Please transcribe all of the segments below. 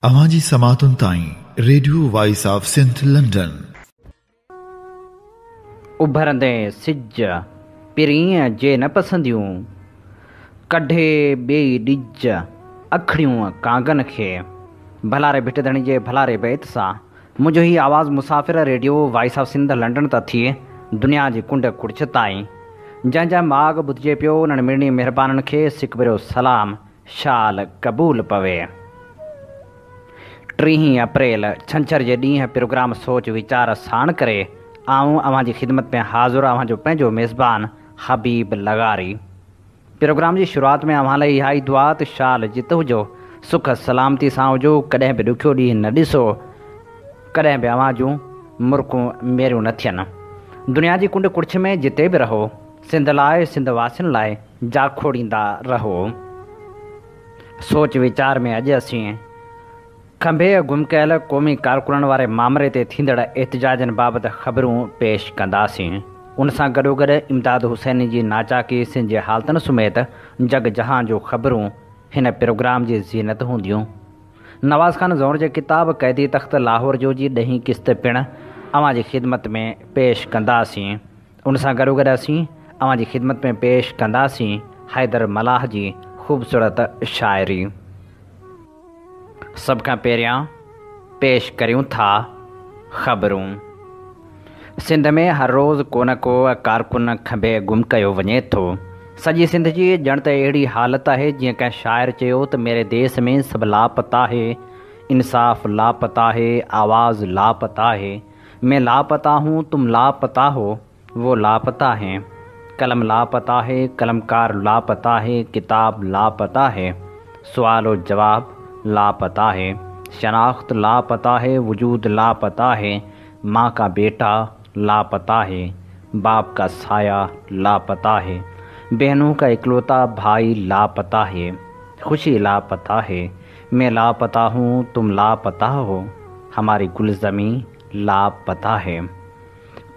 اوهان جي سماعتن تائين radio voice of Sindh London. اڀرندي سج، پرينء جي نه پسنديون، ڪڍي ٻيئي ڏج، اکڙيون ڪانگن کي. ڀلاري ڀٽ ڌڻي جي ڀلاري بيت سان منهنجو هي آواز مسافر radio voice of Sindh London تان ٿي دنيا جي ڪنڊ ڪڙڇ تائين جنهن جنهن ماڳ ٻڌجي پيو انهن مڙني مهربانن کي سڪ ڀريو سلام شال قبول پوي. ٽيهين اپريل ڇنڇر جي ڏينهن پروگرام سوچ ويچار ساڻ ڪري آئون اوهان جي خدمت ۾ حاضر اوهان جو پنهنجو ميزبان حبيب لغاري. پروگرام جي شروعات ۾ اوهان لاء اها ئي دعا ته شال جت هجو، سک سلامتي سان هجو، ڪڏهن به ڏکيو ڏينهن نه ڏسو، ڪڏهن به اوهان جون مرڪون ميريون نه ٿين. دنيا جي ڪنڊ ڪڙڇ ۾ جتي به رهو، سنڌ لاء، سنڌ واسين لاء جاکوڙيندا رهو. سوچ ويچار ۾ اڄ اسين کنڀي گم ڪيل قومي ڪارڪنن واري مامري تي ٿيندڙ احتجاجن بابت خبرون پيش ڪنداسين. ان سان گڏوگڏ امداد حسيني جي ناچاقي سنڌ جي حالتن سميت جڳ جهان جون خبرون هن پروگرام جي زينت هونديون. نواز خان زئور جي ڪتاب قيدي تخت لاهور جو جي ڏهين قسط پڻ اوهان جي خدمت ۾ پيش ڪنداسين. ان سان گڏوگڏ اسين اوهان جي خدمت ۾ پيش ڪنداسين حيدر ملاح جي خوبصورت شاعري. سڀ کان پهريان پيش ڪريون ٿا خبرون. سنڌ ۾ هر روز ڪو نه ڪو ڪارڪن کنڀي گم ڪيو وڃي ٿو. سڄي سنڌ جي ڄڻ ته اهڙي حالت آهي جيئن ڪنهن شاعر چيو ته ميري ديس ۾ سڀ لاپتا هي، انصاف لاپتا هي، آواز لاپتا هي، مين لاپتا هون تم لاپتا هو، وو لاپتا هين، قلم لاپتا هي، قلمڪار لاپتا هي، ڪتاب لاپتا هي، سوال و جواب لاپتا هي، شناخت لاپتا هي، وجود لاپتا هي، ماں کا بيٽا لاپتا هي، باپ کا سايه لاپتا هي، بهنون کا اڪلوتا ڀائي لاپتا هي، خوشي لاپتا هي، مين لاپتا هون تم لاپتا هو، هماري گلزمين لاپتا هي.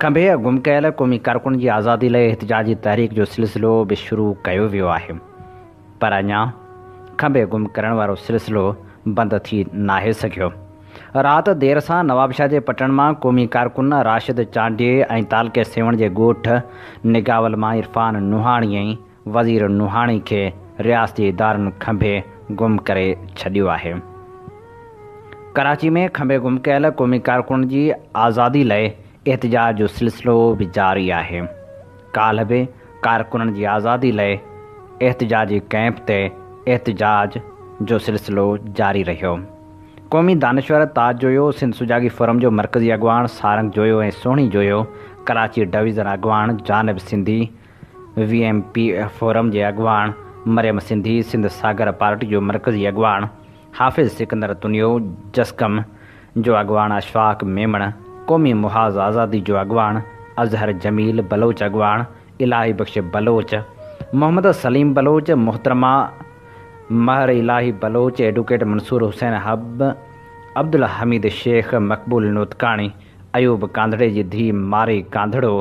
کنڀي گم ڪيل قومي ڪارڪنن جي آزادي لاء احتجاجي تحريڪ جو سلسلو به شروع ڪيو ويو آهي پر اڃا کنڀي گم ڪرڻ وارو سلسلو بند ٿي ناهي سگهيو. رات دير سان نوابشاهه جي پٽڻ مان قومي ڪارڪن راشد چانڊيي ۽ تعلقي سيوهڻ جي ڳوٺ نگاول مان عرفان نوحاڻي ۽ وزير نوحاڻي کي رياستي ادارن کنڀي گم ڪري ڇڏيو آهي. ڪراچي ۾ کنڀي گم ڪيل قومي ڪارڪنن جي آزادي لئه احتجاج جو سلسلو به جاري آهي. ڪالهه به ڪارڪنن جي آزادي لئه احتجاجي ڪئمپ تي احتجاج جو سلسلو جاري رهيو. قومي دانشور تاج جويو، سنڌ سجاڳي فورم جو مرڪزي اڳواڻ سارنگ جويو ۽ سهڻي جويو، ڪراچي ڊويزن اڳواڻ جانب Sindhi, V M P forum جي اڳواڻ مريم سنڌي، سنڌ ساگر پارٽي جو مرڪزي اڳواڻ حافظ سڪندر تنيو، جسقم جو اڳواڻ اشفاق ميمڻ، قومي محاذ آزادي جو اڳواڻ اظهر جميل بلوچ اڳواڻ الاهي بخش بلوچ، محمد سليم بلوچ، محترمه مهر الاهي بلوچ، ايڊوڪيٽ منصور حسين حب، عبدالحميد شيخ، مقبول نوتڪاڻي، ايوب ڪانڌڙي جي ڌيء مارئي ڪانڌڙو،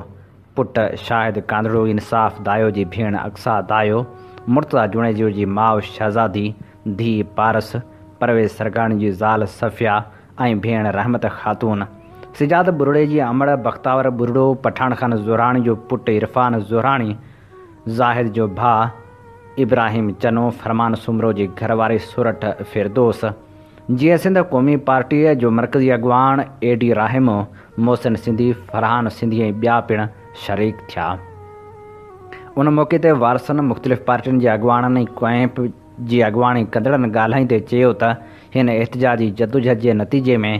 پٽ شاهد ڪانڌڙو، انصاف دايو جي ڀيڻ اقصيٰ دايو، مرتضيٰ جوڻيجو جي ماء شهزادي، ڌيء پارس، پرويز سرگاڻي جي زال صفيه ۽ ڀيڻ رحمت خاتون، سجاد ٻرڙي جي امڙ بختاور ٻرڙو، پٺاڻ خان زهراڻي جو پٽ عرفان زهراڻي، زاهد جو ڀاء ابراهيم چنو، فرمان سومرو جي گهر واري سورٺ فردوس، جيئي سنڌ قومي پارٽيء جو مرڪزي اڳواڻ اي ڊي راهمون، محسن سنڌي، فرحان سنڌي ۽ ٻيا پڻ شريڪ ٿيا. ان موقعي تي وارثن، مختلف پارٽين جي اڳواڻن ۽ ڪئمپ جي اڳواڻي ڪندڙن ڳالهائيندي چيو ته هن احتجاجي جدوجھد جي نتيجي ۾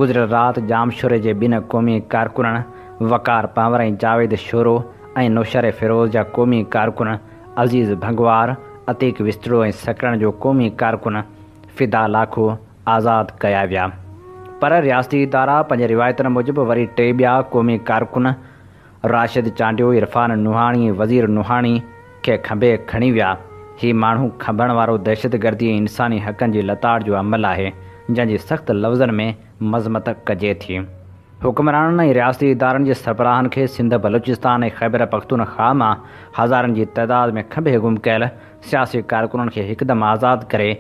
گذريل رات ڄامشوري جي ٻن قومي ڪارڪنن وقار پنهور ۽ جاويد شورو ۽ نوشهري فيروز جا قومي ڪارڪن عزيز ڀنگوار، عتيق وسطڙو ۽ سڪرنڊ جو قومي ڪارڪن فدا لاکو آزاد ڪيا ويا پر رياستي ادارا پنهنجي روايتن موجب وري ٽي ٻيا قومي ڪارڪن راشد چانڊيو، عرفان نوحاڻي ۽ وزير نوحاڻي کي کنڀي کڻي ويا. هي ماڻهو کنڀڻ وارو دهشتگردي ۽ انساني حقن جي لتاڙ جو عمل آهي، جنهن جي سخت لفظن ۾ مذمت ڪجي ٿي. حڪمرانن ۽ رياستي ادارن جي سربراهن کي سنڌ، بلوچستان ۽ خيبر پختونخواهه مان هزارن جي تعداد ۾ کنڀي گم ڪيل سياسي ڪارڪنن کي هڪدم آزاد ڪري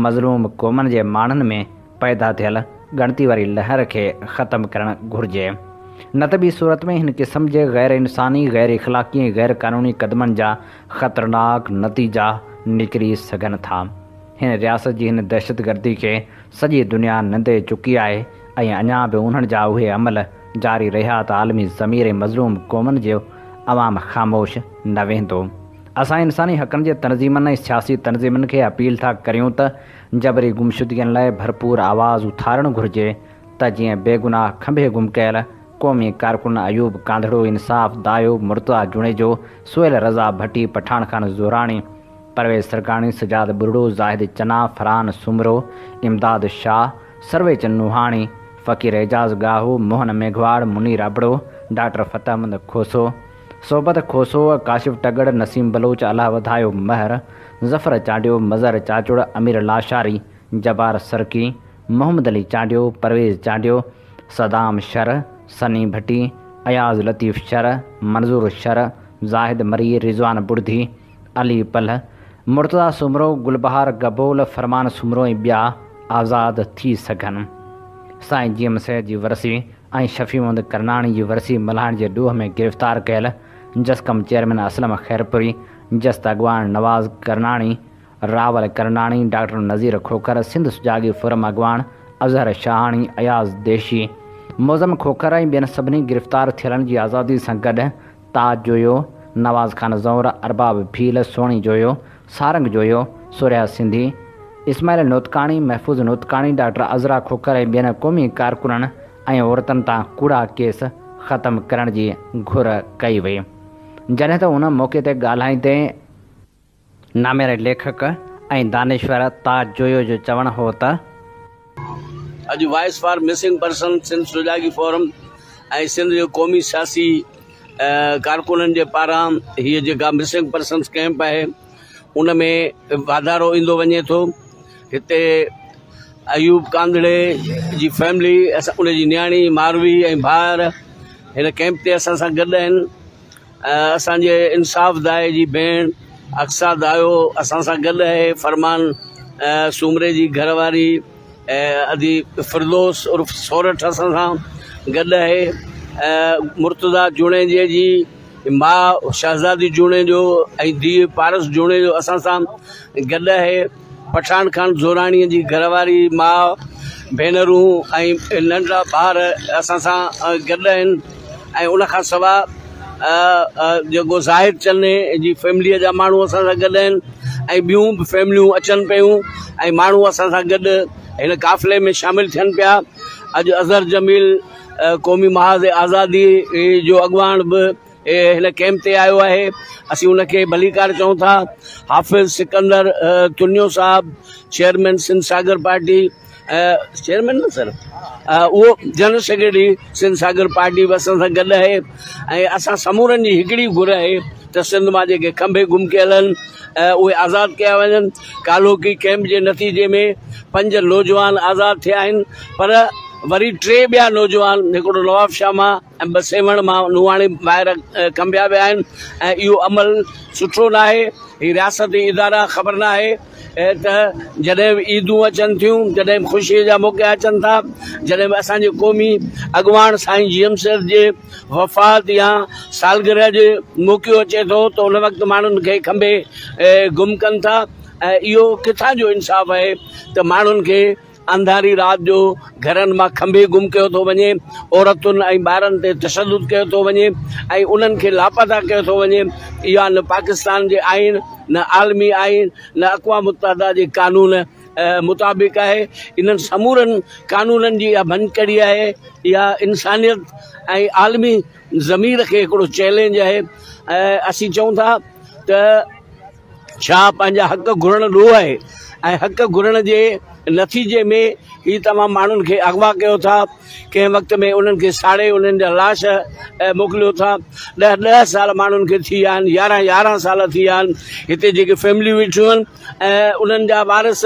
مظلوم قومن جي ماڻهن ۾ پيدا ٿيل ڳڻتي واري لهر کي ختم ڪرڻ گهرجي، نه ته ٻي صورت ۾ هن قسم جي غير انساني، غير اخلاقي ۽ غير قانوني قدمن جا خطرناڪ نتيجا نڪري سگهن ٿا. هن رياست جي هن دهشتگردي کي سڄي دنيا نندي چڪي آهي ۽ اڃا به انهن جا اهي عمل جاري رهيا ته عالمي ضمير ۽ مظلوم قومن جو عوام خاموش نه ويهندو. اسان انساني حقن جي تنظيمن ۽ سياسي تنظيمن کي اپيل ٿا ڪريون ته جبري گمشدگين لاء ڀرپور آواز اٿارڻ گهرجي ته جيئن بيگناهه کنڀي گم ڪيل قومي ڪارڪن ايوب ڪانڌڙو، انصاف دايو، مرتضيٰ جوڻيجو، سهيل رضا ڀٽي، پٺاڻ خان زهراڻي، پرويز سرڪاڻي، سجاد ٻرڙو، زاهد چنا، فرحان سومرو، امداد شاهه، سرويچ نوحاڻي، فقير اعجاز ڳاهو، موهن ميگهواڙ، منير ابڙو، ڊاڪٽر فتح محمد کوسو، صحبت کوسو، ڪاشف ٽڳڙ، نسيم بلوچ، الله وڌايو مهر، ظفر چانڊيو، مظهر چاچڙ، امير لاشاري، جبار سرڪي، محمد علي چانڊيو، پرويز چانڊيو، صدام شر، سني ڀٽي، اياز لطيف شر، منظور شر، زاهد مري، رضوان بڙڌي، علي پلهه، مرتضيٰ سومرو، گلبهار گبول، فرمان سومرو ۽ ٻيا آزاد ٿي سگهن. سائين جي ايم سيد جي ورسي ۽ شفيع محمد ڪرناڻي جي ورسي ملهائڻ جي ڏوهه ۾ گرفتار ڪيل جسقم چيئرمين اسلم خيرپوري، جست اڳواڻ نواز ڪرناڻي، راول ڪرناڻي، ڊاڪٽر نذير کوکر، سنڌ سجاڳي فورم اڳواڻ اظهر شاهاڻي، اياز ديشي، معظم کوکر ۽ ٻين سڀني گرفتار ٿيلن جي آزادي سان گڏ تاج جويو، نواز خان زئور، ارباب ڀيل، سهڻي جويو، سارنگ جويو، سورهيا سنڌي، اسماعيل نوتڪاڻي، محفوظ نوتڪاڻي، ڊاڪٽر عذرا کوکر ۽ ٻين قومي ڪارڪنن ۽ عورتن تان ڪوڙا ڪيس ختم ڪرڻ جي گهر ڪئي وئي. جڏهن ته ان موقعي تي ڳالهائيندي نامياري ليکڪ ۽ دانشور تاج جويو جو چوڻ هو ته. اڄ voice for missing person Sindh Sujagi forum ۽ Sindh جي قومي سياسي ڪارڪنن جي پاران هيء جيڪا مسنگ پرسنس ڪئمپ آهي ان ۾ واڌارو ايندو وڃي ٿو هتي ايوب ڪانڌڙي جي فيملي ان جي نياڻي ماروي ۽ ڀائر هن ڪئمپ تي اسان سان گڏ آهن اسان جي انصاف دائي جي ڀيڻ اقصيٰ دايو اسان سان گڏ آهي، فرمان سومري جي گهر واري ادي فردوس عرف سورٺ اسان سان گڏ آهي، مرتضيٰ جوڻيجي جي ماء شهزادي جوڻيجو ۽ ڌيء پارس جوڻيجو اسان سان گڏ آهي. پٺاڻ خان زوراڻيء جي گهر واري، ماء، ڀينرون ۽ ننڍڙا ٻار اسان سان گڏ آهن ۽ ان کان سواء جيڪو زاهد چني جي فيمليء جا ماڻهو اسان سان گڏ آهن ۽ ٻيون به فيمليون اچن پيون ۽ ماڻهو اسان سان گڏ هن قافلي ۾ شامل ٿين پيا. اڄ اظهر جميل قومي محاذ آزادي جو اڳواڻ به هن ڪئمپ تي آيو آهي اسين ان کي ڀليڪار چئون ٿا حافظ سڪندر تنيو صاحب چيئرمين سنڌ ساگر پارٽي چيئرمين نه سر اهو جنرل سيڪريٽري سنڌ ساگر پارٽي به اسان سان گڏ آهي ۽ اسان سمورن جي هڪڙي گهر آهي ته سنڌ مان جيڪي کنڀي گم ڪيل آهن اهي آزاد ڪيا وڃن ڪالهوڪي ڪئمپ جي نتيجي ۾ پنج نوجوان آزاد ٿيا آهن پر وري ٽي ٻيا نوجوان هڪڙو نواب شاهه مان ۽ ٻه سيوهڻ مان نوحاڻي ڀائر کنڀيا ويا آهن ۽ اهو عمل سٺو ناهي هي رياستي ادارا خبر ناهي ته جڏهن به عيدون اچن ٿيون جڏهن به خوشي جا موقعا اچن ٿا جڏهن به اسان جي قومي اڳواڻ سائين جي ايم سيد جي وفات يا سالگرهه جي موقعو اچي ٿو ته ان وقت ماڻهن کي کنڀي گم ڪن ٿا ۽ اهو ڪٿان جو انصاف آهي ته ماڻهن کي انڌاري رات جو گهرن مان کنڀي گم ڪيو ٿو وڃي، عورتن ۽ ٻارن تي تشدد ڪيو ٿو وڃي ۽ انهن کي لاپتا ڪيو ٿو وڃي، اها نه پاڪستان جي آئين، نه عالمي آئين، نه اقوام متحده جي قانون مطابق آهي، انهن سمورن قانونن جي اها ڀڃڪڙي آهي، اها انسانيت ۽ عالمي ضمير کي هڪڙو چئلينج آهي ۽ اسين چئون ٿا ته. ڇا پنهنجا حق گهرڻ ڏوهه آهي ۽ حق گهرڻ جي نتيجي ۾ هي توهان ماڻهن کي اغوا ڪيو ٿا ڪنهن وقت ۾ انهن کي ساڙي انهن جا لاش موڪليو ٿا ڏهه ڏهه سال ماڻهن کي ٿي ويا آهن يارهن يارهن سال ٿي ويا آهن هتي جيڪي فيمليون ويٺيون آهن ۽ انهن جا وارث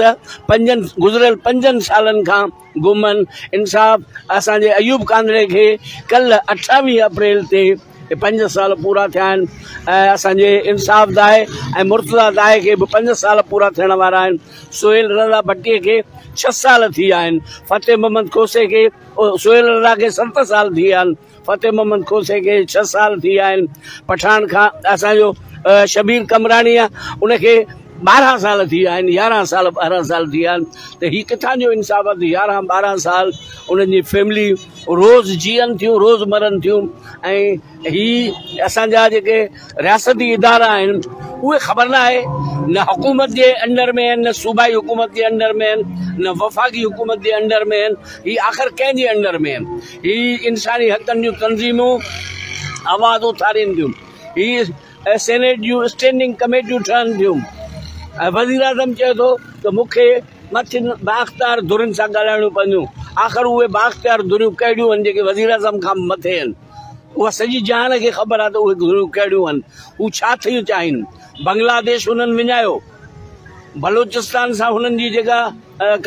پنجن گذريل پنجن سالن کان گم آهن انصاف اسان جي ايوب ڪانڌڙي کي ڪلهه 28 اپريل تي هي پنج سال پورا ٿيا آهن ۽ اسان جي انصاف داهي ۽ مرتضيٰ داهي کي به پنج سال پورا ٿيڻ وارا آهن. سهيل رضا ڀٽي کي ڇهه سال ٿي ويا آهن. فتح محمد کوسي کي سهيل رضا کي ست سال ٿي ويا آهن. فتح محمد کوسي کي ڇهه سال ٿي ويا آهن. پٺاڻ کان اسان جو شبير قمراڻي آهي ان کي 12 سال ٿي ويا آهن 11 سال 12 سال ٿي ويا آهن ته هي ڪٿان جو انصاف آهي ته 11 12 سال انهن جي فيملي روز جيئن ٿيون روز مرن ٿيون ۽ هي اسان جا جيڪي رياستي ادارا آهن اهي خبر نه آهي نه حڪومت جي انڊر ۾ آهن نه صوبائي حڪومت جي انڊر ۾ آهن نه وفاقي حڪومت جي انڊر ۾ آهن هي آخر ڪنهن جي انڊر ۾ آهن هي انساني حقن جون تنظيمون آواز اٿارين ٿيون، هي سينيٽ جون اسٽينڊنگ ڪميٽيون ٺهن ٿيون ۽ وزيراعظم چئي ٿو ته مون کي مٿين بااختيار ڌرين سان ڳالهائڻيون پونديون، آخر اهي بااختيار ڌريون ڪهڙيون آهن جيڪي وزيراعظم کان به مٿي آهن؟ اها سڄي جهان کي خبر آهي ته اهي ڌريون ڪهڙيون آهن، هو ڇا ٿيون چاهين؟ بنگلاديش هنن وڃايو، بلوچستان سان هنن جي جيڪا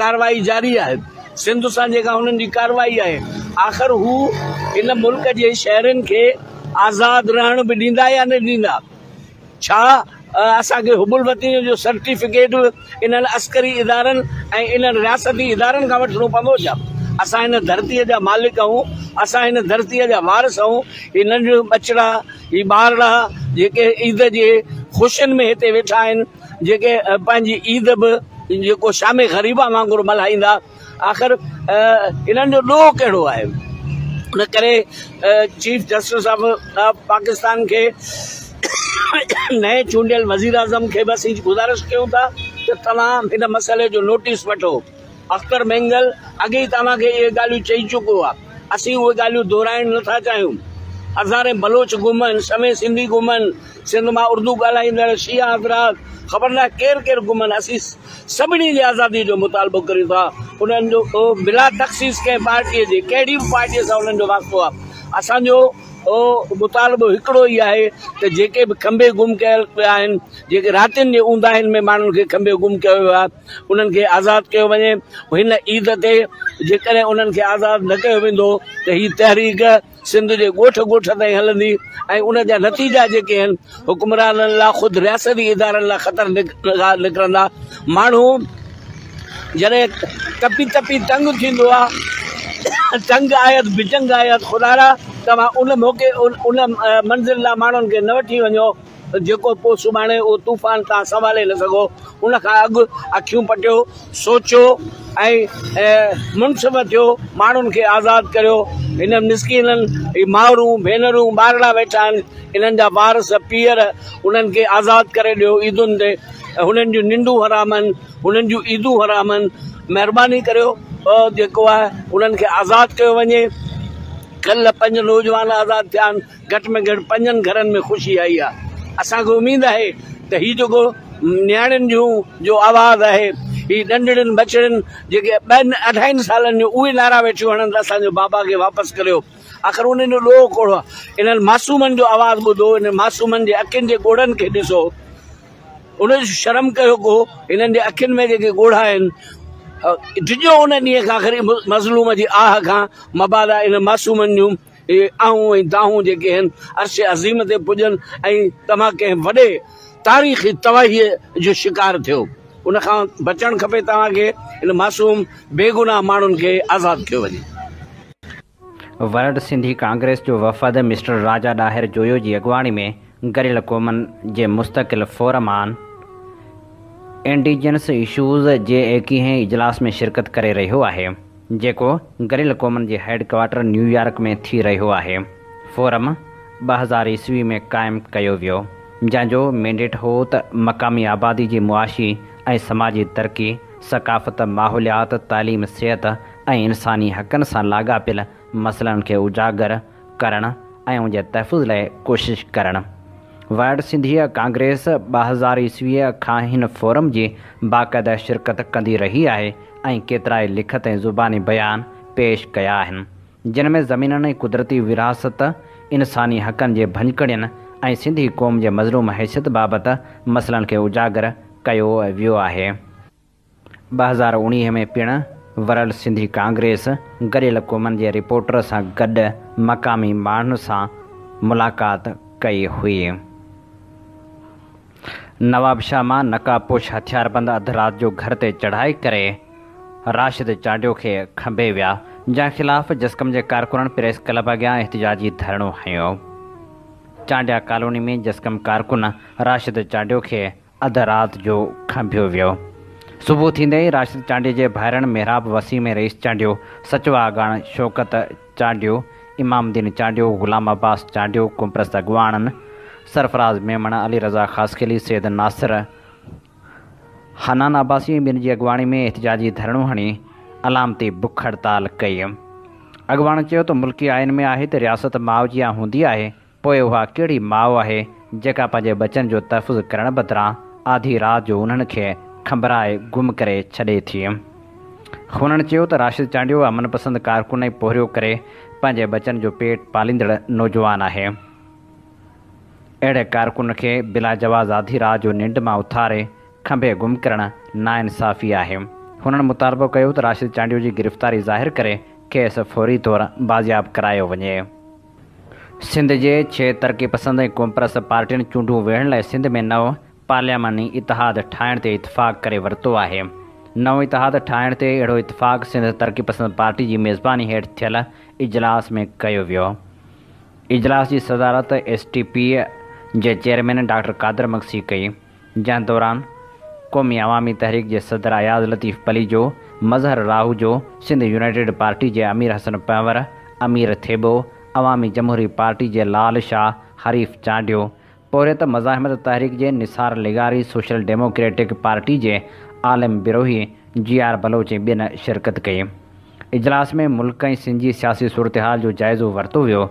ڪارروائي جاري آهي، سنڌ سان جيڪا هنن جي ڪارروائي آهي، آخر هو هن ملڪ جي شهرين کي آزاد رهڻ به ڏيندا يا نه ڏيندا؟ ڇا اسان کي حب الوطني جو سرٽيفڪيٽ به انهن عسڪري ادارن ۽ انهن رياستي ادارن کان وٺڻو پوندو ڇا؟ اسان هن ڌرتيء جا مالڪ آهيون، اسان هن ڌرتيء جا وارث آهيون، هي ننڍڙيون ٻچڙا، هي ٻارڙا جيڪي عيد جي خوشين ۾ هتي ويٺا آهن، جيڪي پنهنجي عيد به جيڪو شام غريبان وانگر ملهائيندا، آخر انهن جو ڏوهه ڪهڙو آهي؟ ان ڪري چيف جسٽس آف پاڪستان کي نئين چونڊيل وزيراعظم کي به اسين گذارش ڪيون ٿا ته توهان هن مسئلي جو نوٽيس وٺو. اختر مينگل اڳي ئي توهان کي اهي ڳالهيون چئي چڪو آهي، اسين اهي ڳالهيون دهرائڻ نه ٿا چاهيون. هزارين بلوچ گم آهن، سوين سنڌي گم آهن، سنڌ مان اردو ڳالهائيندڙ شيعا حضرات خبر ناهي ڪير ڪير گم آهن، اسين سڀني جي آزادي جو مطالبو ڪريون ٿا، انهن جو بلا تخصيص ڪنهن پارٽي جي ڪهڙي به پارٽي سان انهن جو واسطو آهي، اسان جو مطالبو هڪڙو ئي آهي ته جيڪي به کنڀي گم ڪيل پيا آهن، جيڪي راتين جي اونداهين ۾ ماڻهن کي کنڀي گم ڪيو ويو آهي، انهن کي آزاد ڪيو وڃي، هن عيد تي جيڪڏهن انهن کي آزاد نه ڪيو ويندو ته هي تحريڪ سنڌ جي ڳوٺ ڳوٺ تائين هلندي ۽ ان جا نتيجا جيڪي آهن حڪمرانن لا خود رياستي ادارن لا خطر نڪرندا، ماڻهو جڏهن تپي تپي تنگ ٿيندو آهي تنگ آيت بجنگ آيت خدارا توهان ان موقعي ان منزل لا ماڻهن کي نه وٺي وڃو. جيڪو پوء سڀاڻي اهو طوفان توهان سنڀالي نه سگهو، ان کان اڳ اکيون پٽيو، سوچيو ۽ منصف ٿيو، ماڻهن کي آزاد ڪريو، هنن مسڪينن، هي مائرون، ڀينرون، ٻارڙا ويٺا آهن، انهن جا وارث، پيئر، انهن کي آزاد ڪري ڏيو عيدن تي، هنن جون ننڊون حرام آهن، هنن جون عيدون حرام آهن، مهرباني ڪريو جيڪو آهي انهن کي آزاد ڪيو وڃي، ڪلهه پنج نوجوان آزاد ٿيا آهن. گهٽ ۾ گهٽ پنجن گهرن ۾ خوشي آئي آ. اسان کي اميد آهي ته هي جيڪو نياڻين جون جو آواز آهي، هي ننڍڙين ٻچڙين جيڪي ٻن اڍائين سالن جون اهي نعرا ويٺيون هڻن ته اسان جو بابا کي واپس ڪريو. آخر انهن جو ڏوهه ڪهڙو آ؟ انهن معصومن جو آواز ٻڌو، انهن معصومن جي اکين جي ڳوڙهن کي ڏسو. ان جو شرم ڪيو ڪو، انهن جي اکين ۾ جيڪي ڳوڙها آهن، ڊڄو ان ڏينهن کان آخر مظلوم جي آهه کان مبادا انهن معصومن جون اهي آهون ۽ دانهون جيڪي آهن عرش عظيم تي پڄن ۽ توهان ڪنهن وڏي تاريخي تباهيء جو شڪار ٿيو. ان کان بچڻ کپي توهان کي ان معصوم بيگناهه ماڻهن کي آزاد ڪيو وڃي. ورلڊ سنڌي ڪانگريس جو وفد مسٽر راجا ڏاهر جويو جي اڳواڻي ۾ گڏيل قومن جي مستقل فورم آن انڊيجنس اشوز جي ايڪيهين اجلاس ۾ شرڪت ڪري رهيو آهي. جيڪو گڏيل قومن جي هيڊ ڪوارٽر نيويارڪ ۾ ٿي رهيو آهي. فورم 2000 عيسوي ۾ قائم ڪيو ويو، جنهن جو مينڊيٽ هو ته مقامي آبادي جي معاشي ۽ سماجي ترقي، ثقافت، ماحوليات، تعليم، صحت ۽ انساني حقن سان لاڳاپيل مسئلن کي اجاگر ڪرڻ ۽ ان جي تحفظ لاء ڪوشش ڪرڻ. ورلڊ سنڌي ڪانگريس 2000 عيسويء کان هن فورم جي باقاعده شرڪت ڪندي رهي آهي ۽ ڪيترائي لکت ۽ زباني بيان پيش ڪيا آهن، جن ۾ زمينن ۽ قدرتي ورهاست، انساني حقن جي ڀڃڪڙين ۽ سنڌي قوم جي مظلوم حيثيت بابت مسئلن کي اجاگر ڪيو ويو آهي. 2019 ۾ پڻ ورلڊ سنڌي ڪانگريس گڏيل قومن جي رپورٽر سان گڏ مقامي ماڻهن سان ملاقات ڪئي هئي. نوابشاهه مان نقاب پوش هٿياربند اڌ رات جو گهر تي چڙهائي ڪري راشد چانڊيو کي کنڀي ويا، جنهن خلاف جسقم جي ڪارڪنن پريس ڪلب اڳيان احتجاجي ڌرڻو هنيو. چانڊيا ڪالوني ۾ جسقم ڪارڪن راشد چانڊيو کي اڌ رات جو کنڀيو ويو. صبح ٿيندي ئي راشد چانڊيي جي ڀائرن محراب وسيم ۽ رئيس چانڊيو، سچوا اڳواڻ شوڪت چانڊيو، امام الدين چانڊيو، غلام عباس چانڊيو، قومپرست اڳواڻن سرفراز ميمڻ، علي رضا خاصخيلي، سيد ناصر، حنان عباسي ۽ ٻين جي اڳواڻي ۾ احتجاجي ڌرڻو هڻي علامتي بک هڙتال ڪئي. اڳواڻن چيو ته ملڪي آئين ۾ آهي ته رياست ماء جيان هوندي آهي، پوء اها ڪهڙي ماء آهي جيڪا پنهنجي ٻچن جو تحفظ ڪرڻ بدران آڌي رات جو انهن کي کنڀرائي گم ڪري ڇڏي ٿي. هنن چيو ته راشد چانڊيو امن پسند ڪارڪن ۽ پورهيو ڪري پنهنجي ٻچن جو پيٽ پاليندڙ نوجوان آهي. اهڙي ڪارڪن کي بلاجواز آڌي رات جو ننڊ مان اٿاري کنڀي گم ڪرڻ ناانصافي آهي. هنن مطالبو ڪيو ته راشد چانڊيو جي گرفتاري ظاهر ڪري کيس فوري طور بازياب ڪرايو وڃي. سنڌ جي ڇهه ترقي پسند ۽ قومپرست پارٽين چونڊون وڙهڻ لاء سنڌ ۾ نئون پارلياماني اتحاد ٺاهڻ تي اتفاق ڪري ورتو آهي. نئون اتحاد ٺاهڻ تي اهڙو اتفاق سنڌ ترقي پسند پارٽي جي ميزباني هيٺ ٿيل اجلاس ۾ ڪيو ويو. اجلاس جي صدارت ايس ٽي پي جي چيئرمين ڊاڪٽر قادر مگسي ڪئي. جنهن دوران قومي عوامي تحريڪ جي صدر اياز لطيف پليجو، مظهر راهوجو، سنڌ يونائيٽيڊ پارٽي جي امير حسن پنهور، امير ٿيٻو، عوامي جمهوري پارٽي جي لال شاهه، حريف چانڊيو، پورهيت مزاحمت تحريڪ جي نثار لغاري، سوشل ڊيموڪريٽڪ پارٽي جي عالم بروهي، جي آر بلوچ ۽ ٻين شرڪت ڪئي. اجلاس ۾ ملڪ ۽ سنڌ جي سياسي صورتحال جو جائزو ورتو ويو.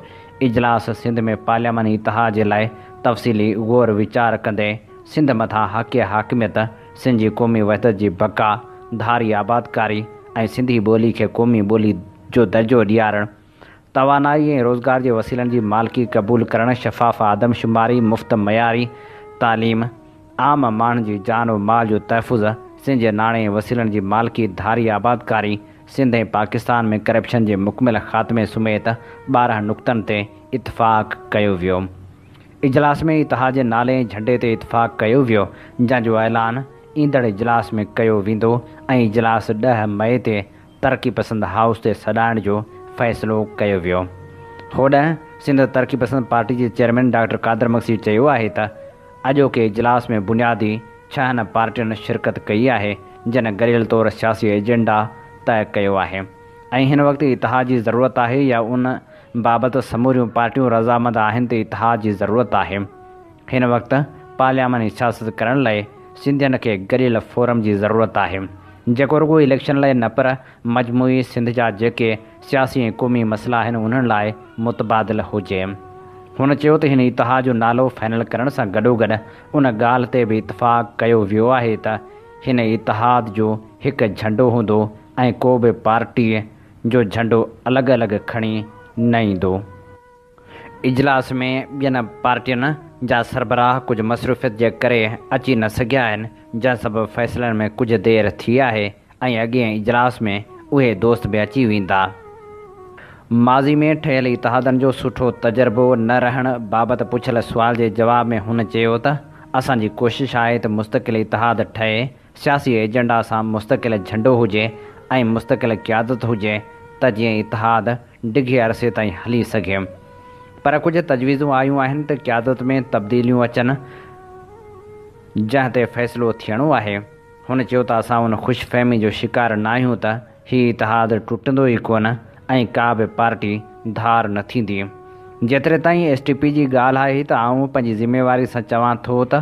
اجلاس سنڌ ۾ پارلياماني اتحاد جي لاء تفصيلي غور ويچار ڪندي سنڌ مٿان حق حاڪميت، سنڌ جي قومي وحدت جي بقا، ڌاري آبادڪاري ۽ سنڌي ٻولي کي قومي ٻولي جو درجو ڏيارڻ، توانائي ۽ روزگار جي وسيلن جي مالڪي قبول ڪرڻ، شفاف آدمشماري، مفت معياري تعليم، عام ماڻهن جي جان و مال جو تحفظ، سنڌ جي ناڻي ۽ وسيلن جي مالڪي، ڌاري آبادڪاري، سنڌ ۽ پاڪستان ۾ ڪرپشن جي مڪمل خاتمي سميت 12 نقطن تي اتفاق ڪيو ويو. اجلاس ۾ اتحاد جي نالي ۽ جهنڊي تي اتفاق ڪيو ويو، جنهن جو اعلان ايندڙ اجلاس ۾ ڪيو ويندو ۽ اجلاس 10 مئي تي ترقي پسند هائوس تي سڏائڻ جو فيصلو ڪيو ويو. هوڏانهن سنڌ ترقي پسند پارٽي جي چيئرمين ڊاڪٽر قادر مگسي چيو آهي ته اڄوڪي اجلاس ۾ بنيادي ڇهن پارٽين شرڪت ڪئي آهي جن گڏيل طور سياسي ايجنڊا طئي ڪيو آهي ۽ هن وقت اتحاد جي ضرورت آهي يا ان بابت سموريون پارٽيون رضامند آهن ته اتحاد جي ضرورت آهي. هن وقت پارلياماني سياست ڪرڻ لاء سنڌين کي گڏيل فورم جي ضرورت آهي، جيڪو رڳو اليڪشن لاء نه پر مجموعي سنڌ جا جيڪي سياسي ۽ قومي مسئلا آهن انهن لاء متبادل هجي. هن چيو ته هن اتحاد جو نالو فائنل ڪرڻ سان گڏوگڏ ان ڳالهه تي به اتفاق ڪيو ويو آهي ته هن اتحاد جو هڪ جهنڊو هوندو ۽ ڪو به پارٽي جو جهنڊو الڳ الڳ کڻي نه ايندو. اجلاس ۾ ٻين پارٽين جا سربراهه ڪجهه مصروفيت جي ڪري اچي نه سگهيا آهن، جنهن سبب فيصلن ۾ ڪجهه دير ٿي آهي ۽ اڳئين اجلاس ۾ اهي دوست به اچي ويندا. ماضي ۾ ٺهيل اتحادن جو سٺو تجربو نه رهڻ بابت پڇيل سوال جي جواب ۾ هن چيو ته اسان جي ڪوشش آهي ته مستقل اتحاد ٺهي، سياسي ايجنڊا سان مستقل جهنڊو هجي ۽ مستقل قيادت هجي ته جيئن اتحاد ڊگهي عرصي تائين هلي سگهي. پر ڪجهه تجويزون آيون آهن ته قيادت ۾ تبديليون اچن جنهن تي فيصلو ٿيڻو آهي. هن چيو ته اسان ان خوش فهمي جو شڪار ناهيون ته هي اتحاد ٽٽندو ئي ڪونه ۽ ڪا به پارٽي ڌار نه ٿيندي. جيتري تائين ايس ٽي پي جي ڳالهه آهي ته آئون پنهنجي ذميواري سان چوان ٿو ته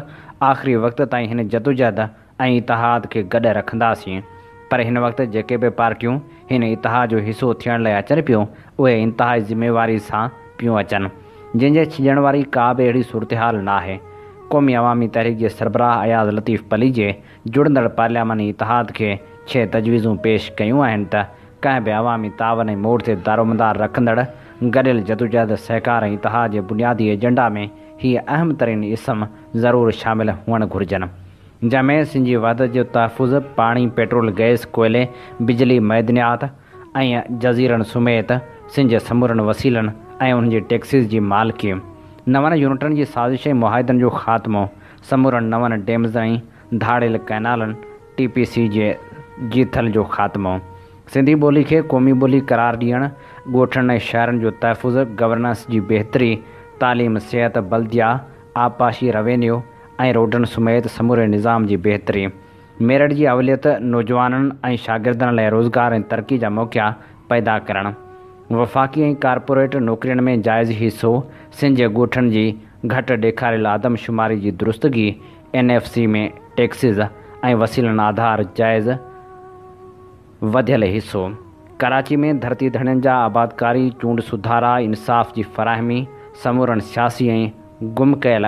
آخري وقت تائين هن جدوجهد ۽ اتحاد کي گڏ رکنداسين پر هن وقت جيڪي به پارٽيون هن اتحاد جو حصو ٿيڻ لاء اچن پيون اهي انتهائي ذميواري سان پيون اچن جن جي ڇڄڻ واري ڪا به اهڙي صورتحال ناهي. قومي عوامي تحريڪ جي سربراهه اياز لطيف پليجي جڙندڙ پارلياماني اتحاد کي ڇهه تجويزون پيش ڪيون آهن ته ڪنهن به عوامي تعاون ۽ موڙ تي دارومدار رکندڙ گڏيل جدوجهد، سهڪار ۽ اتحاد جي بنيادي ايجنڊا ۾ هي اهم ترين اسم ضرور شامل هئڻ گهرجن. جنهن ۾ سنڌ جي وحدت جو تحفظ، پاڻي، پيٽرول، گئس، ڪوئلي، بجلي، معدنيات ۽ جزيرن سميت سنڌ جي سمورن وسيلن ۽ انهن جي ٽيڪسز جي مالڪي. نون يونٽن جي سازش ۽ معاهدن جو خاتمو، سمورن نون ڊيمز ۽ ڌاڙيل ڪئنالن، ٽي پي سي جي جيٿل جو خاتمو، سنڌي ٻولي کي قومي ٻولي قرار ڏيڻ، ڳوٺن ۽ شهرن جو تحفظ، گورننس جي بهتري، تعليم، صحت، بلديا، آبپاشي، روينيو ۽ روڊن سميت سموري نظام جي بهتري، ميرٽ جي اوليت، نوجوانن ۽ شاگردن لاء روزگار ۽ ترقي جا موقعا پيدا ڪرڻ، وفاقي ۽ ڪارپوريٽ نوڪرين ۾ جائز حصو، سنڌ جي ڳوٺن جي گهٽ ڏيکاريل آدمشماري جي درستگي، اين ايف سي ۾ ٽيڪسز ۽ وسيلن آڌار جائز وڌيل حصو، ڪراچي ۾ ڌرتي ڌڻين جا آبادڪاري چونڊ سڌارا، انصاف جي فراهمي، سمورن سياسي ۽ گم ڪيل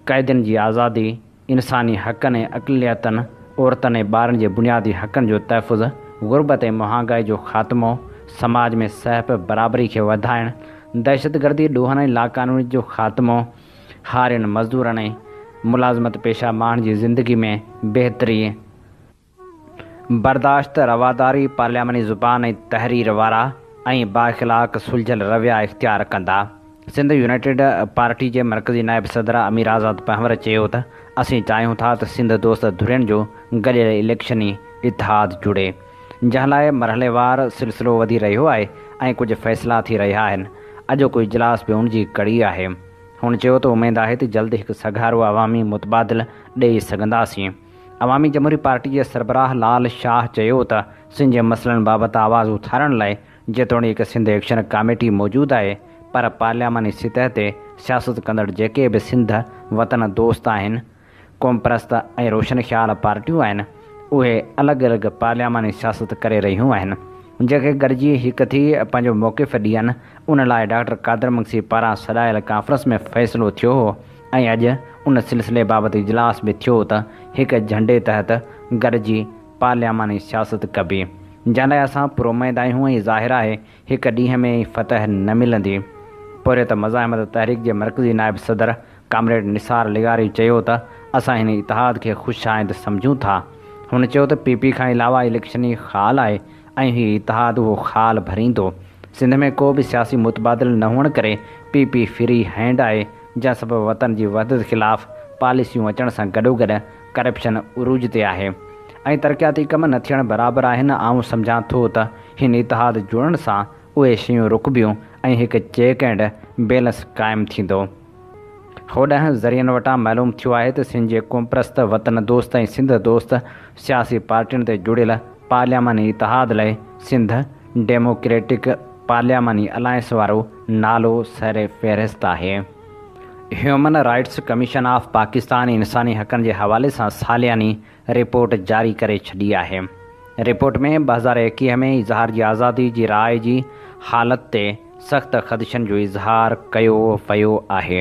قيدين جي آزادي، انساني حقن ۽ اقليتن، عورتن ۽ ٻارن جي بنيادي حقن جو تحفظ، غربت ۽ مهانگائي جو خاتمو، سماج ۾ سهپ، برابري کي وڌائڻ، دهشتگردي، ڏوهن ۽ لاقانونيت جو خاتمو، هارين، مزدورن ۽ ملازمت پيشه ماڻهن جي زندگي ۾ بهتري، برداشت، رواداري، پارلياماني زبان ۽ تحرير وارا ۽ بااخلاق سلجهيل رويا اختيار ڪندا. سنڌ يونائيٽيڊ پارٽي جي مرڪزي نائب صدر امير آزاد پنهور چيو ته اسين چاهيون ٿا ته سنڌ دوست ڌرين جو گڏيل اليڪشني اتحاد جڙي جنهن لاء مرحليوار سلسلو وڌي رهيو آهي ۽ ڪجهه فيصلا ٿي رهيا آهن اڄوڪو اجلاس به ان جي ڪڙي آهي. هن چيو ته اميد آهي ته جلد هڪ سگهارو عوامي متبادل ڏئي سگهنداسين. عوامي جمهوري پارٽي جي سربراهه لال شاهه چيو ته سنڌ جي مسئلن بابت آواز اٿارڻ لاء جيتوڻيڪ سنڌ ايڪشن ڪاميٽي موجود آهي پر پارلياماني سطح تي سياست ڪندڙ جيڪي به سنڌ وطن دوست آهن، قومپرست ۽ روشن خيال پارٽيون آهن، اهي الڳ الڳ پارلياماني سياست ڪري رهيون آهن، جيڪي گڏجي هڪ ٿي پنهنجو موقف ڏين، ان لاء ڊاڪٽر قادر مگسي پاران سڏايل ڪانفرنس ۾ فيصلو ٿيو هو ۽ اڄ ان سلسلي بابت اجلاس به ٿيو ته هڪ جهنڊي تحت گڏجي پارلياماني سياست ڪبي، جنهن لاء اسان پراميد آهيون ۽ ظاهر آهي هڪ ڏينهن ۾ ئي فتح نه ملندي. پورهيت مزاحمت تحريڪ جي مرڪزي نائب صدر ڪامريڊ نثار لغاري چيو ته اسان هن اتحاد کي خوش آئند سمجهون ٿا. هن چيو ته پي پي کان علاوه اليڪشني خال آهي ۽ هي اتحاد اهو خال ڀريندو. سنڌ ۾ ڪو به سياسي متبادل نه هئڻ ڪري پي پي فري هينڊ آهي جنهن سبب وطن جي وحدت خلاف پاليسيون اچڻ سان گڏوگڏ ڪرپشن عروج تي آهي ۽ ترقياتي ڪم نه ٿيڻ برابر آهن آئون سمجهان ٿو ته هن اتحاد جوڙڻ سان اهي شيون رڪبيون ۽ هڪ چيڪ اينڊ بيلنس قائم ٿيندو. هوڏانهن ذريعن وٽان معلوم ٿيو آهي ته سنڌ جي قومپرست، وطن دوست ۽ سنڌ دوست سياسي پارٽين تي جڙيل پارلياماني اتحاد لاء سنڌ ڊيموڪريٽڪ پارلياماني الائنس وارو نالو سر فهرست آهي. Human rights commission of Pakistan انساني حقن جي حوالي سان سالياني رپورٽ جاري ڪري ڇڏي آهي. رپورٽ ۾ 2021 ۾ اظهار جي آزادي جي راء جي حالت تي سخت خدشن جو اظهار ڪيو ويو آهي.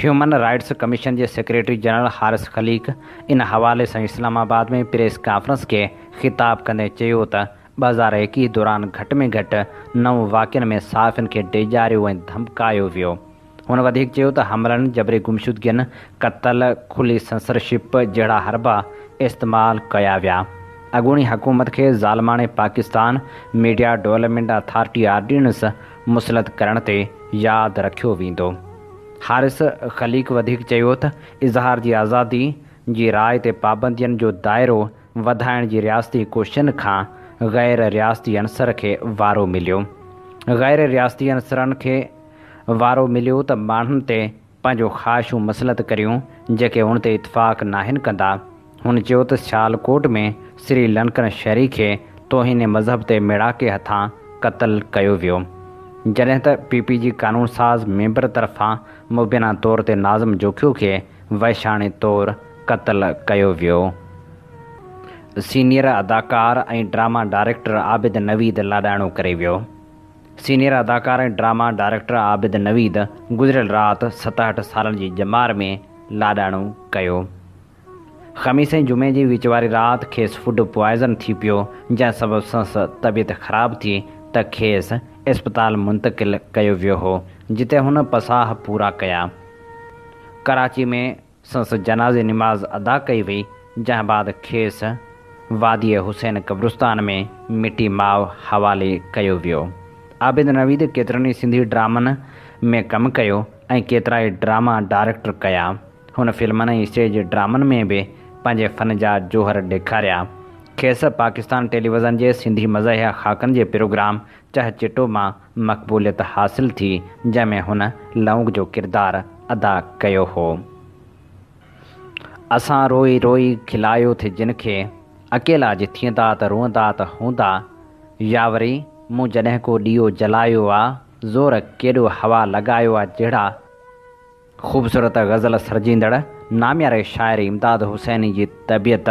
هيومن رائٽس ڪميشن جي سيڪريٽري جنرل حارث خليق ان حوالي سان اسلام آباد ۾ پريس ڪانفرنس کي خطاب ڪندي چيو ته 2021 دوران گهٽ ۾ گهٽ نو واقعن ۾ صحافين کي ڊيڄاريو ۽ ڌمڪايو ويو. هن وڌيڪ چيو ته حملن، جبري گمشدگين، قتل، کلي سنسرشپ جهڙا حربا استعمال ڪيا ويا. اڳوڻي حڪومت کي ظالماڻي Pakistan media development authority ordinance مسلط ڪرڻ تي ياد رکيو ويندو. حارث خليق وڌيڪ چيو ته اظهار جي آزادي جي راء تي پابندين جو دائرو وڌائڻ جي رياستي ڪوششن کان غير رياستي عنصر کي وارو مليو. غير رياستي عنصرن کي وارو مليو ته ماڻهن تي پنهنجو خواهشون مسلط ڪريون جيڪي ان تي اتفاق ناهن ڪندا. هن چيو ته سيالڪوٽ ۾ سري لنڪن شهري کي توهين مذهب تي ميڙاڪي هٿان قتل ڪيو ويو. جڏهن ته پي پي جي قانون ساز ميمبر طرفان مبينا طور تي ناظم جوکيو کي وحشاڻي طور قتل ڪيو ويو. سينيئر اداڪار ۽ ڊراما ڊائريڪٽر عابد نويد لاڏاڻو ڪري ويو. سينيئر اداڪار ۽ ڊراما ڊائريڪٽر عابد نويد گذريل رات 67 سالن جي ڄمار ۾ لاڏاڻو ڪيو. خميس ۽ جمعي جي وچ واري رات کيس فوڊ پوائزن ٿي پيو، جنهن سبب سندس طبيعت خراب ٿي ته کيس اسپتال منتقل ڪيو ويو هو، جتي هن پساهه پورا ڪيا. ڪراچي ۾ سندس جنازي نماز ادا ڪئي وئي، جنهن بعد کيس واديء حسين قبرستان ۾ مٽي ماء حوالي ڪيو ويو. عابد نويد ڪيترن ئي سنڌي ڊرامن ۾ ڪم ڪيو ۽ ڪيترائي ڊراما ڊائريڪٽ ڪيا. هن فلمن ۽ اسٽيج ڊرامن ۾ به پنهنجي فن جا جوهر ڏيکاريا. کيس پاڪستان ٽيليويزن جي سنڌي مزاحيه خاڪن جي پروگرام چهه چٽو مان مقبوليت حاصل ٿي، جنهن ۾ هن لونگ جو ڪردار ادا ڪيو هو. اسان روئي روئي کلايو ٿي جن کي، اڪيلا جي ٿيندا ته روئندا ته هوندا، يا وري مون جڏهن ڪو ڏيئو جلايو آ، زور ڪيڏو هوا لڳايو آ جهڙا خوبصورت غزل سرجيندڙ نامياري شاعر امداد حسيني جي طبيعت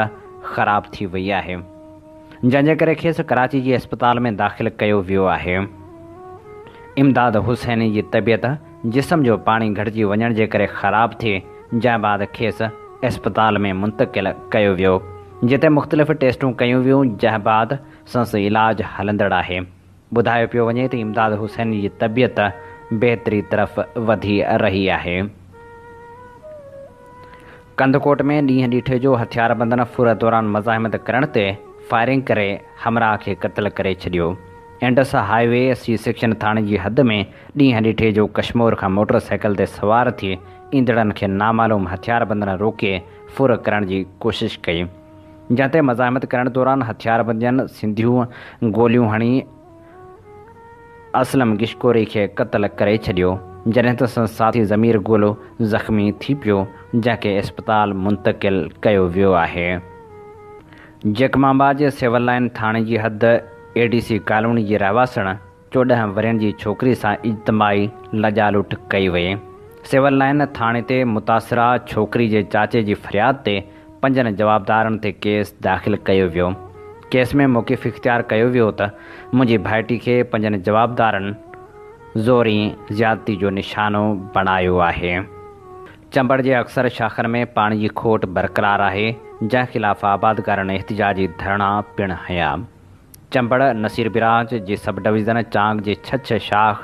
خراب ٿي وئي آهي، جنهن جي ڪري کيس ڪراچي جي اسپتال ۾ داخل ڪيو ويو آهي. امداد حسيني جي طبيعت جسم جو پاڻي گهٽجي وڃڻ جي ڪري خراب ٿي، جنهن بعد کيس اسپتال ۾ منتقل ڪيو ويو، جتي مختلف ٽيسٽون ڪيون ويون، جنهن بعد سندس علاج هلندڙ آهي. ٻڌايو پيو وڃي ته امداد حسيني جي طبيعت بهتري طرف وڌي رهي آهي. ڪنڌڪوٽ ۾ ڏينهن ڏٺي جو هٿياربندن ڦر دوران مزاحمت ڪرڻ تي فائرنگ ڪري همراهه کي قتل ڪري ڇڏيو. Indus high V C section ٿاڻي جي حد ۾ ڏينهن ڏٺي جو ڪشمور کان موٽر سائيڪل تي سوار ٿي ايندڙن کي نامعلوم هٿياربندن روڪي ڦر ڪرڻ جي ڪوشش ڪئي. جنهن تي مزاحمت ڪرڻ دوران هٿياربندن سڌيون گوليون هڻي اسلم گشڪوري کي قتل ڪري ڇڏيو، جڏهن ته سندس ساٿي ضمير گولو زخمي ٿي پيو، جنهن کي اسپتال منتقل ڪيو ويو آهي. جيڪب آباد جي سول لائن ٿاڻي جي حد اي ڊي سي ڪالوني جي رهواسڻ 14 ورهين جي ڇوڪري سان اجتماعي لڄالوٽ ڪئي وئي. سول لائن ٿاڻي تي متاثره ڇوڪري جي چاچي جي فرياد تي پنجن جوابدارن تي ڪيس داخل ڪيو ويو. ڪيس ۾ موقف اختيار ڪيو ويو ته منهنجي ڀائٽي کي پنجن جوابدارن زوري زيادتي جو نشانو بڻايو آهي. چمبڙ جي اڪثر شاخن ۾ پاڻي جي کوٽ برقرار آهي، جنهن خلاف آبادگارن احتجاجي ڌرڻا پڻ هنيا. چمبڙ، نصير برانچ جي سب ڊويزن چانگ جي ڇڇ شاخ،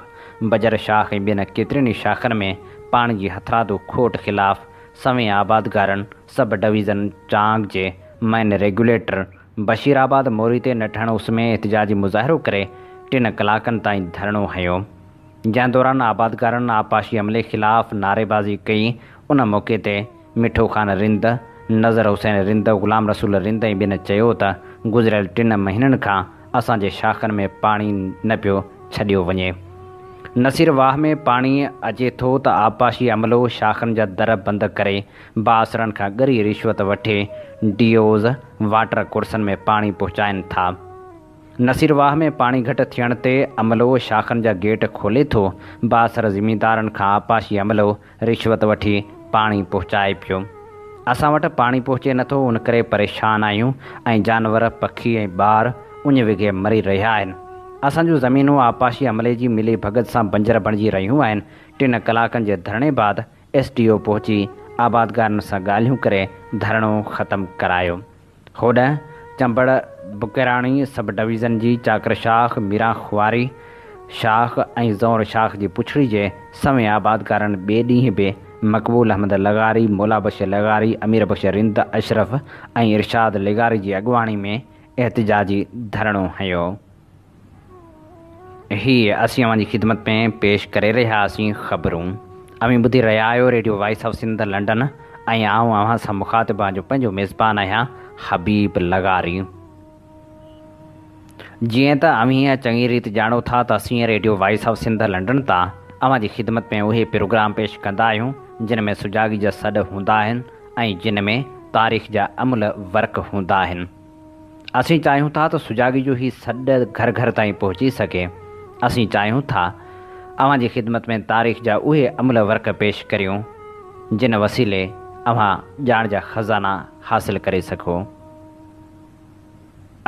بجر شاخ ۽ ٻين ڪيترين ئي شاخن ۾ پاڻي جي هٿرادو کوٽ خلاف سوين آبادگارن سب ڊويزن چانگ جي مين ريگيوليٽر بشير آباد موري تي نٽهڻ اس ۾ احتجاجي مظاهرو ڪري ٽن ڪلاڪن تائين ڌرڻو هنيو جنهن دوران آبادگارن آبپاشي عملي خلاف نعريبازي ڪئي ان موقعي تي مٺو خان رند، نظر حسين رند، غلام رسول رند ۽ ٻين چيو ته گذريل ٽن مهينن کان اسان جي شاخن ۾ پاڻي نه پيو ڇڏيو وڃي. نصير واهه ۾ پاڻي اچي ٿو ته آبپاشي عملو شاخن جا در بند ڪري بااثرن کان ڳري رشوت وٺي ڊي اوز واٽر ڪورسن ۾ پاڻي پهچائين ٿا. نصير واهه ۾ پاڻي گهٽ ٿيڻ تي عملو شاخن جا گيٽ کولي ٿو، بااثر زميندارن کان آبپاشي عملو رشوت وٺي پاڻي پهچائي پيو. اسان وٽ پاڻي پهچي نٿو ان ڪري پريشان آهيون ۽ جانور، پکي ۽ ٻار اڃ وگهي مري رهيا آهن. اسان جون زمينون آبپاشي عملي جي ملي ڀڳت سان بنجر بڻجي رهيون آهن. ٽن ڪلاڪن جي ڌرڻي بعد ايس ڊي او پهچي آبادگارن سان ڳالهيون ڪري ڌرڻو ختم ڪرايو. هوڏانهن چمبڙ بڪيراڻي سب ڊويزن جي چاڪر شاخ، ميران خواري شاخ ۽ زئور شاخ جي پڇڙي جي سوين آبادگارن ٻئي ڏينهن به مقبول احمد لغاري، مولا بخش لغاري، امير بخش رند، اشرف ۽ ارشاد لغاري جي اڳواڻي ۾ احتجاجي ڌرڻو هنيو. هي اسين اوهان جي خدمت ۾ پيش ڪري رهيا هئاسين خبرون. اوهين ٻڌي رهيا آهيو radio voice of Sindh London ۽ آئون اوهان سان مخاطب اوهان جو پنهنجو ميزبان آهيان حبيب لغاري. جيئن ته اوهين چڱي ريت ڄاڻو ٿا ته اسين radio voice of Sindh London تان اوهان جي خدمت ۾ اهي پروگرام پيش ڪندا آهيون جن ۾ سجاڳي جا سڏ هوندا آهن ۽ جن ۾ تاريخ جا املهه ورق هوندا آهن. اسين چاهيون ٿا ته سجاڳي جو هي سڏ گهر گهر تائين پهچي سگهي. اسين چاهيون ٿا اوهان جي خدمت ۾ تاريخ جا اهي املهه ورق پيش ڪريون، جن وسيلي اوهان ڄاڻ جا خزانا حاصل ڪري سگهو.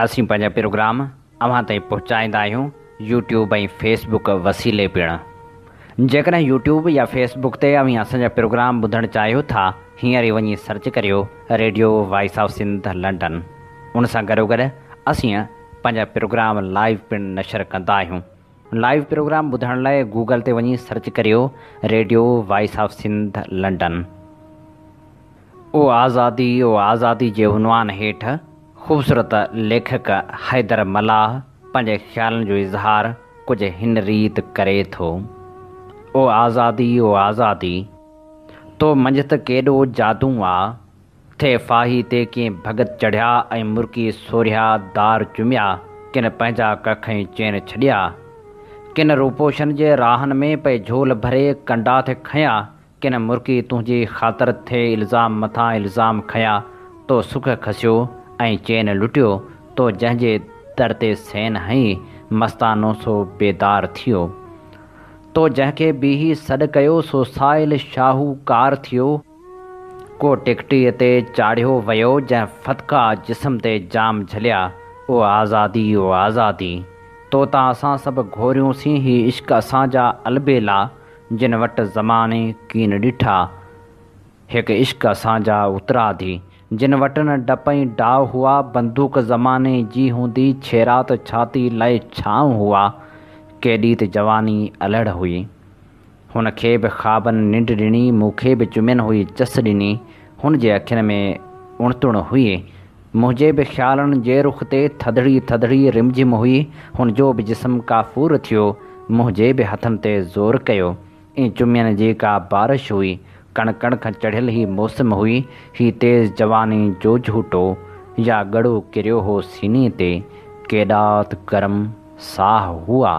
اسين پنهنجا پروگرام اوهان تائين پهچائيندا آهيون يوٽيوب ۽ فيس بڪ وسيلي پڻ. جيڪڏهن يوٽيوب يا فيس بڪ تي اوهين اسان جا پروگرام ٻڌڻ چاهيو ٿا هينئر ئي وڃي سرچ ڪريو radio voice of Sindh London. ان سان گڏوگڏ اسين پنهنجا پروگرام لائيو پڻ نشر ڪندا آهيون. لائيو پروگرام ٻڌڻ لاء گوگل تي وڃي سرچ ڪريو radio voice of Sindh London. او آزادي او آزادي جي عنوان هيٺ خوبصورت ليکڪ حيدر ملاح پنهنجي خيالن جو اظهار ڪجهه هن ريت ڪري ٿو. او آزادي او آزادي! تو منجهه ته ڪيڏو جادو آ. ٿي ڦاهي تي ڪئين ڀڳت چڙهيا ۽ مرڪي سورهيا دار چميا، ڪن پنهنجا ڪک ۽ چين ڇڏيا. ڪن روپوشن جي راهن ۾ پئي جهول ڀري ڪنڊا ٿي کنيا، ڪن مرڪي تنهنجي خاطر ٿي الزام مٿان الزام کنيا، تو سک کسيو ۽ چين لٽيو، تو جنهن جي در تي سين هنئي، مستانو سو بيدار ٿيو. تو جنهن کي بيهي سڏ ڪيو، سو سائل شاهوڪار ٿيو. ڪو ٽڪٽيء تي چاڙهيو ويو جنهن فتڪا جسم تي جام جهليا، او آزادي او آزادي! تو تان اسان سڀ گهوريون سين هي عشق اسان جا البيلا جن وٽ زماني ڪين ڏٺا هڪ عشق اسان جا اتراڌي جن وٽ نه ڊپ ۽ ڊاء هئا بندوق زماني جي هوندي ڇيرا ته ڇاتي لئه ڇانو هئا ڪيڏي ته جواني الهڙ هئي. هن کي به خوابن ننڊ ڏني، مون کي به چمين هئي چس ڏني، هن جي اکين ۾ اڻتڻ هئي، منهنجي به خيالن جي رخ تي ٿڌڙي ٿڌڙي رمجهم هئي، هن جو به جسم ڪافور ٿيو، منهنجي به هٿن تي زور ڪيو، ۽ چمين جي ڪا بارش هئي، ڪڻ ڪڻ کان چڙهيل هي موسم هئي، هي تيز جواني جو جهوٽو يا ڳڙو ڪريو هو سيني تي، ڪيڏا ته گرم ساهه هئا.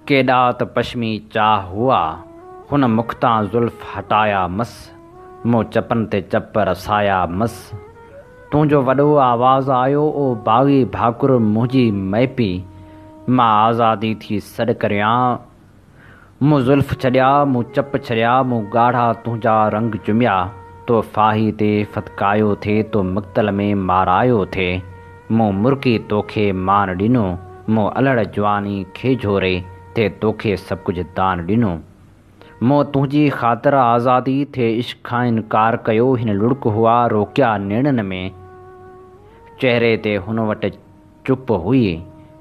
ڪيڏا ته پشمي چاهه هئا. هن مک تان زلف هٽايا مس. مون چپن تي چپ رسايا مس. تنهنجو وڏو آواز آيو او باغي ڀاڪر منهنجي مئي پي. مان آزادي ٿي سڏ ڪريان. مون زلف ڇڏيا، مون چپ ڇڏيا، مون ڳاڙها تنهنجا رنگ چميا. تو ڦاهي تي ڦٿڪايو ٿي، تو مقتل ۾ مارايو ٿي. مون مرڪي توکي مان ڏنو. مون الهڙ جواني کي جهوري ٿي توکي سڀ ڪجهه دان ڏنو. مون تنهنجي خاطر آزادي ٿي عشق کان انڪار ڪيو هن لڙڪ هئا روڪيا نيڻن ۾. چهري تي هن وٽ چپ هئي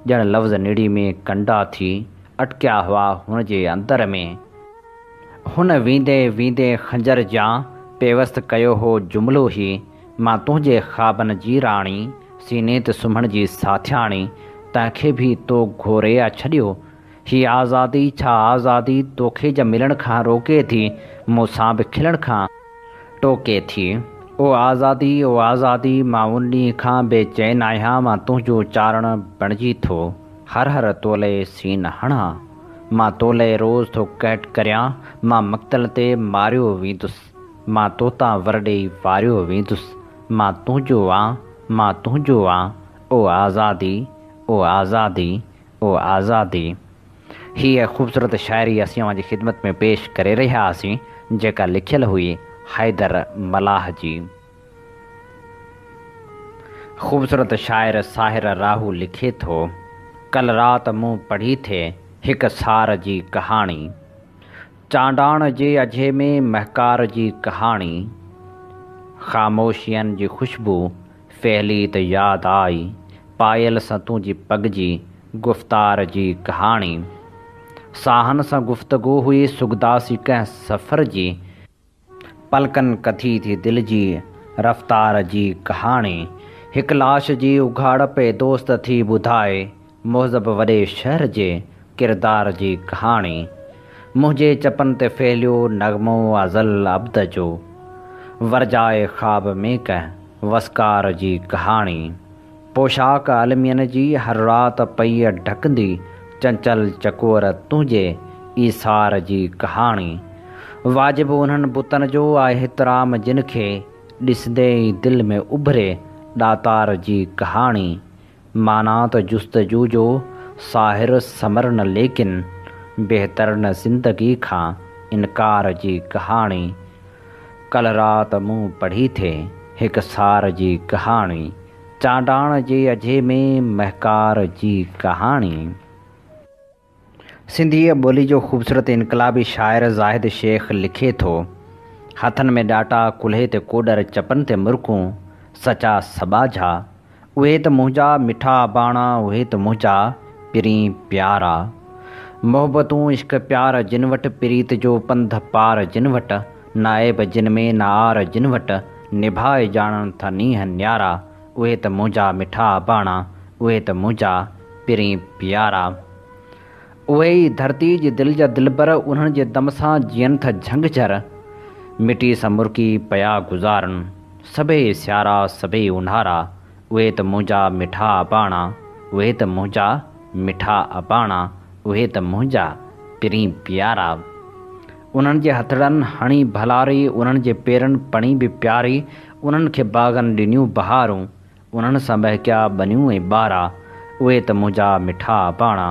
ڄڻ لفظ نڙي ۾ ڪنڊا ٿي اٽڪيا هئا هن جي اندر ۾. هن ويندي ويندي خنجر جيان پيوست ڪيو هو جملو هي مان تنهنجي خوابن جي راڻي، سيني تي سمهڻ جي ساٿياڻي، تنهن کي ڀي تو گهوري آ ڇڏيو. هي آزادي ڇا آزادي توکي جا ملڻ کان روڪي ٿي، مون سان به کلڻ کان ٽوڪي ٿي. او آزادي او آزادي مان ان ڏينهن کان بي چين آهيان مان تنهنجو چارڻ بڻجي ٿو هر هر تولئه سين هڻان. مان تولئه روز ٿو ڪهٽ ڪريان مان مقتل تي ماريو ويندس. مان توتان ور ڏيئي واريو ويندس، مان تنهنجو آن، مان تنهنجو آن، او آزادي، او آزادي، او آزادي. هيء خوبصورت شاعري اسين اوهان جي خدمت ۾ پيش ڪري رهيا هئاسين، جيڪا لکيل هئي حيدر ملاح جي. خوبصورت شاعر ساحر راهو لکي ٿو، ڪل رات مون پڙهي ٿي هڪ سار جي ڪهاڻي. چانڊاڻ جي اجهي ۾ مهڪار جي ڪهاڻي، خاموشين جي خوشبو ڦهلي ته ياد آئي، پايل سان تنهنجي پڳ جي گفتار جي ڪهاڻي. ساهن سان گفتگو هئي سڳداسي ڪنهن سفر جي، پلڪن ڪٿي ٿي دل جي رفتار جي ڪهاڻي. هڪ لاش جي اگهاڙپ اي دوست ٿي ٻڌائي، مهذب وڏي شهر جي ڪردار جي ڪهاڻي. منهنجي چپن تي ڦهليو نغمو ازل ابد جو، ورجائي خواب ۾ ڪنهن وسڪار جي ڪهاڻي. پوشاڪ المين جي هر رات پئي ڍڪندي چنچل چڪور تنهنجي ايثار جي ڪهاڻي. واجب انهن بتن جو آ احترام جن کي ڏسندي ئي دل ۾ اڀري ڏاتار جي ڪهاڻي. معنيٰ ته جستجو جو ساحر ثمر نه ليڪن بهتر نه زندگي کان انڪار جي ڪهاڻي. ڪل رات مون پڙهي ٿي هڪ سار جي ڪهاڻي، چانڊاڻ جي اجهي ۾ مهڪار جي ڪهاڻي. سنڌيء ٻولي جو خوبصورت انقلابي شاعر زاهد شيخ لکي ٿو، هٿن ۾ ڏاٽا، ڪلهي تي ڪوڏر، چپن تي مرڪون، سچا سٻاجها، اهي ته منهنجا مٺا اباڻا، اهي ته منهنجا پرين پيارا. محبتون عشق پيار جن وٽ، پريت جو پنڌ پار جن وٽ، نه عيب جن ۾ نه عار جن وٽ، نڀائي ڄاڻن ٿا نينهن نيارا، اهي ته منهنجا مٺا اباڻا، اهي ته منهنجا پرين پيارا. اهي ئي ڌرتي جي دل جا دلبر، انهن جي دم سان جيئن ٿا جهنگ جهر، مٽي سان مرڪي پيا گذارن، سڀئي سيارا سڀئي اونهارا، اهي ته منهنجا مٺا اباڻا، اهي ته منهنجا مٺا اباڻا، اهي ته منهنجا پرين پيارا. انهن جي هٿڙن هڻي ڀلاري، انهن جي پيرن پڻي به پياري، انهن کي باغن ڏنيون بهارون، انهن سان ٻهڪيا ٻنيون ۽ ٻارا، اهي ته منهنجا مٺا اباڻا،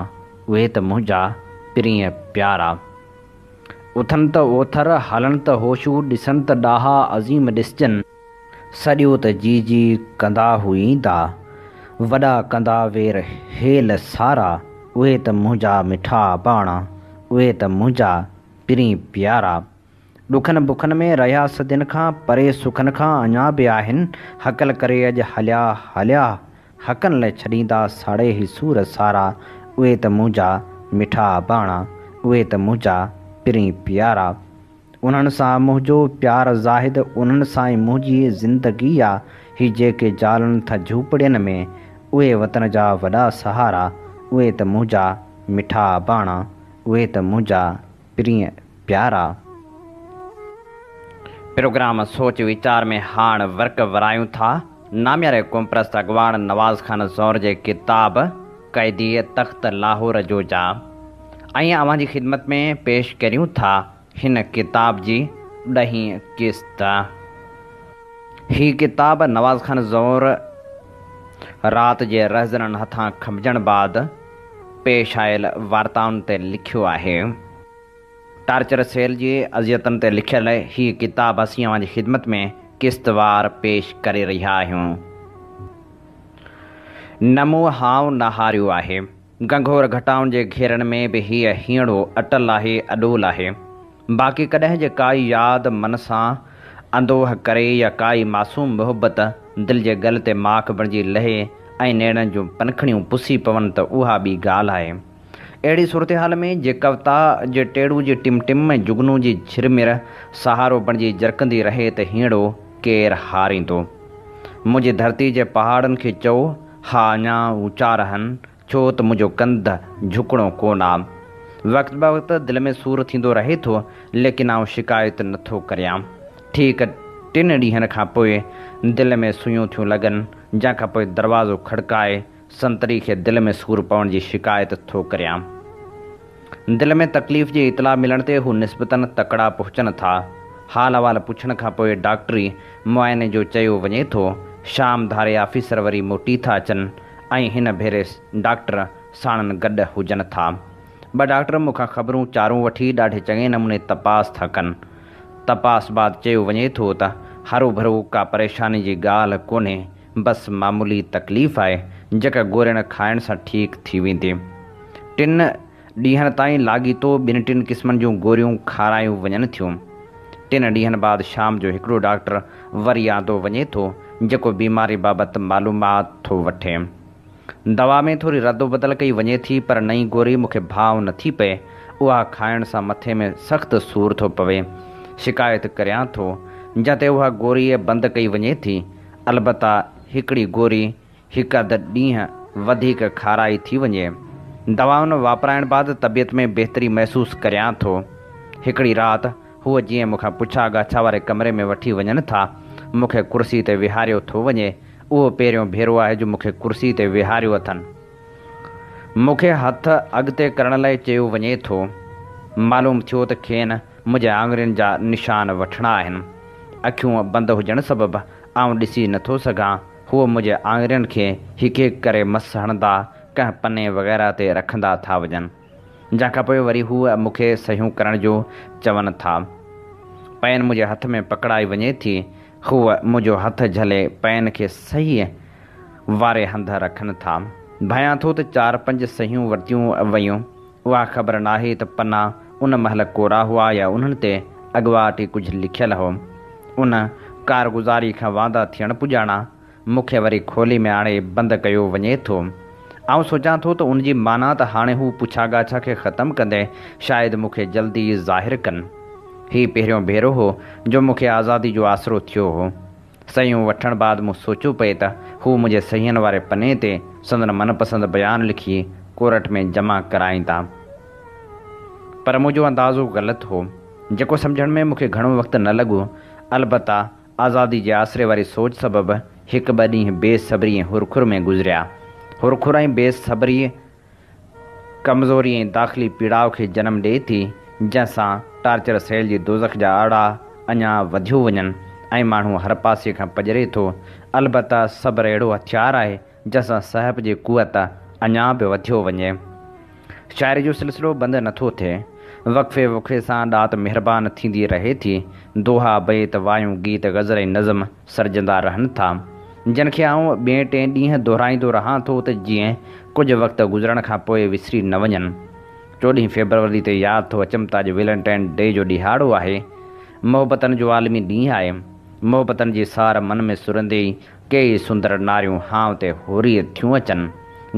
اهي ته منهنجا پرينء پيارا. اٿن ته اوٿر، هلن ته هوشو، ڏسن ته ڏاها عظيم ڏسجن. سڏيو ته جي جي ڪندا هو ايندا، وڏا ڪندا وير هيل سارا، اهي ته منهنجا مٺا اباڻا، اهي ته منهنجا پرين پيارا. ڏکن بکن ۾ رهيا صدين کان، پري سکن کان اڃا به آهن، هڪل ڪري اڄ هليا هليا، حقن لئه ڇڏيندا ساڙي هي سور سارا، اهي ته منهنجا مٺا اباڻا، اهي ته منهنجا پرين پيارا. انهن سان منهنجو پيار زاهد، انهن سان ئي منهنجي زندگي آ، هي جيڪي جالن ٿا جهوپڙين ۾، اهي وطن جا وڏا سهارا، اهي ته منهنجا مٺا اباڻا، اهي ته منهنجا پرين پيارا. پروگرام سوچ ويچار ۾ هاڻ ورق ورايون ٿا نامياري قومپرست اڳواڻ نواز خان زئور جي ڪتاب قيدي تخت لاهور جو جا ۽ اوهان جي خدمت ۾ پيش ڪريون ٿا هن ڪتاب جي ڏهين قسط. هي ڪتاب نواز خان زئور رات جي رهزنن هٿان کنڀجڻ بعد پيش آيل وارتائن تي لکيو آهي. ٽارچر سيل جي اذيتن تي لکيل هي ڪتاب اسين اوهان جي خدمت ۾ قسطوار پيش ڪري رهيا آهيون. نه مون هانء نه هاريو آهي. گهنگهور گهٽائن جي گهيرن ۾ به هيء هينئڙو اٽل آهي، اڏول آهي. باقي ڪڏهن جي ڪائي ياد من سان اندوهه ڪري يا ڪائي معصوم محبت دل جي ڳل تي ماڪ بڻجي لهي ۽ نيڻن جون پنکڙيون پسي پون ته اها ٻي ڳالهه آهي. اهڙي صورتحال ۾ جي ڪوتا جي ٽيڙو جي ٽم ٽم ۽ جگنو جي جهرمر سهارو بڻجي جرڪندي رهي ته هينئڙو ڪير هاريندو؟ منهنجي ڌرتي جي پهاڙن کي چئو، ها اڃا اوچا رهن، ڇو ته منهنجو ڪنڌ جهڪڻو ڪونه آ. وقت بوقت دل ۾ سور ٿيندو رهي ٿو، ليڪن آئون شڪايت نه ٿو ڪريان. ٺيڪ ٽن ڏينهن کان پوء دل ۾ سيون ٿيون لڳن، جنهن کان پوء دروازو کڙڪائي سنتري کي دل ۾ سور پوڻ جي شڪايت ٿو ڪريان. دل ۾ تڪليف جي اطلاع ملڻ تي هو نسبتاً تڪڙا پهچن ٿا. حال احوال پڇڻ کان پوء ڊاڪٽري معائني جو چيو وڃي ٿو. شام ڌاري آفيسر وري موٽي ٿا اچن ۽ هن ڀيري ڊاڪٽر ساڻن گڏ هجن ٿا. ٻه ڊاڪٽر مون کان خبرون چارون وٺي ڏاڍي چڱي نموني تپاس ٿا ڪن. تپاس بعد چيو وڃي ٿو ته هروڀرو ڪا پريشاني جي ڳالهه ڪونهي، بس معمولي تڪليف آهي، جيڪا گورين کائڻ سان ٺيڪ ٿي ويندي. ٽن ڏينهن تائين لاڳيتو ٻن ٽن قسمن جون گوريون کارايون وڃن ٿيون. ٽن ڏينهن بعد شام جو هڪڙو ڊاڪٽر وري آندو وڃي ٿو، جيڪو بيماري بابت معلومات ٿو وٺي. دوا ۾ ٿوري ردوبدل ڪئي وڃي ٿي، پر نئين گوري مون کي ڀانء نٿي پئي. اها کائڻ سان مٿي ۾ سخت سور ٿو پوي. شڪايت ڪريان ٿو، جنهن تي اها گوري بند ڪئي وڃي ٿي. البته هڪڙي گوري هڪ اڌ ڏينهن وڌيڪ کارائي ٿي وڃي. دوائن واپرائڻ بعد طبيعت ۾ بهتري محسوس ڪريان ٿو. هڪڙي رات هو جيئن مون کان پڇا ڳاڇا واري ڪمري ۾ وٺي وڃن ٿا، مون کي ڪرسي تي ويهاريو ٿو وڃي. اهو پهريون ڀيرو آهي جو مون کي ڪرسي تي ويهاريو اٿن. مون کي هٿ اڳتي ڪرڻ لاء چيو وڃي ٿو. معلوم ٿيو ته کين منهنجي آڱرين جا نشان وٺڻا آهن. اکيون بند هجڻ سبب آئون ڏسي نٿو سگهان. هو منهنجي آڱرين کي هڪ هڪ ڪري مس هڻندا ڪنهن پني وغيره تي رکندا ٿا وڃن. جنهن کان پوء وري هو مون کي صحيحون ڪرڻ جو چون ٿا. پين منهنجي هٿ ۾ پڪڙائي وڃي ٿي. هو منهنجو هٿ جهلي پين کي صحيح واري هنڌ رکن ٿا. ڀانيان ٿو ته چار پنج صحيحون ورتيون ويون. اها خبر ناهي ته پنا ان مهل ڪورا هئا يا انهن تي اڳواٽ ئي ڪجهه لکيل هو. ان ڪارگذاري کان واندا ٿيڻ پڄاڻا مون کي وري کولي ۾ آڻي بند ڪيو وڃي ٿو. آئون سوچان ٿو ته ان جي معنيٰ ته هاڻي هو پڇا ڳاڇا کي ختم ڪندي شايد مون کي جلدي ئي ظاهر ڪن. هي پهريون ڀيرو هو جو مون کي آزادي جو آسرو ٿيو هو. صحيحون وٺڻ بعد مون سوچيو پئي ته هو منهنجي صحيحن واري پني تي سندن من پسند بيان لکي ڪورٽ ۾ جمع ڪرائيندا. پر منهنجو اندازو غلط هو، جيڪو سمجهڻ ۾ مون کي گهڻو وقت نه لڳو. البته آزادي جي آسري واري سوچ سبب هڪ ٻه ڏينهن بي صبري ۽ هرکر ۾ گذريا. هرکر ۽ بي صبري ڪمزوري ۽ داخلي پيڙاء کي جنم ڏئي ٿي، جنهن سان ٽارچر سيل جي دوزخ جا آڙاهه اڃا وڌيو وڃن ۽ ماڻهو هر پاسي کان پڄري ٿو. البته صبر اهڙو هٿيار آهي، جنهن سان سهپ جي قوت اڃا به وڌيو وڃي. شاعري جو سلسلو بند نٿو ٿئي. وقفي وقفي سان ڏات مهربان ٿيندي رهي ٿي. دوها، بيت، وايون، گيت، غزل ۽ نظم سرجندا رهن ٿا. جن کي آئون ٻئين ٽئين ڏينهن دهرائيندو رهان ٿو ته جيئن ڪجهه وقت گذرڻ کان پوء وسري نه وڃن. چوڏهين فيبروري تي ياد ٿو اچم ته اڄ ويلنٽائن ڊي جو ڏهاڙو آهي. محبتن جو عالمي ڏينهن آهي. محبتن جي سار من ۾ سرندي ئي ڪيئي سندر ناريون هانء تي هوري ٿيون اچن.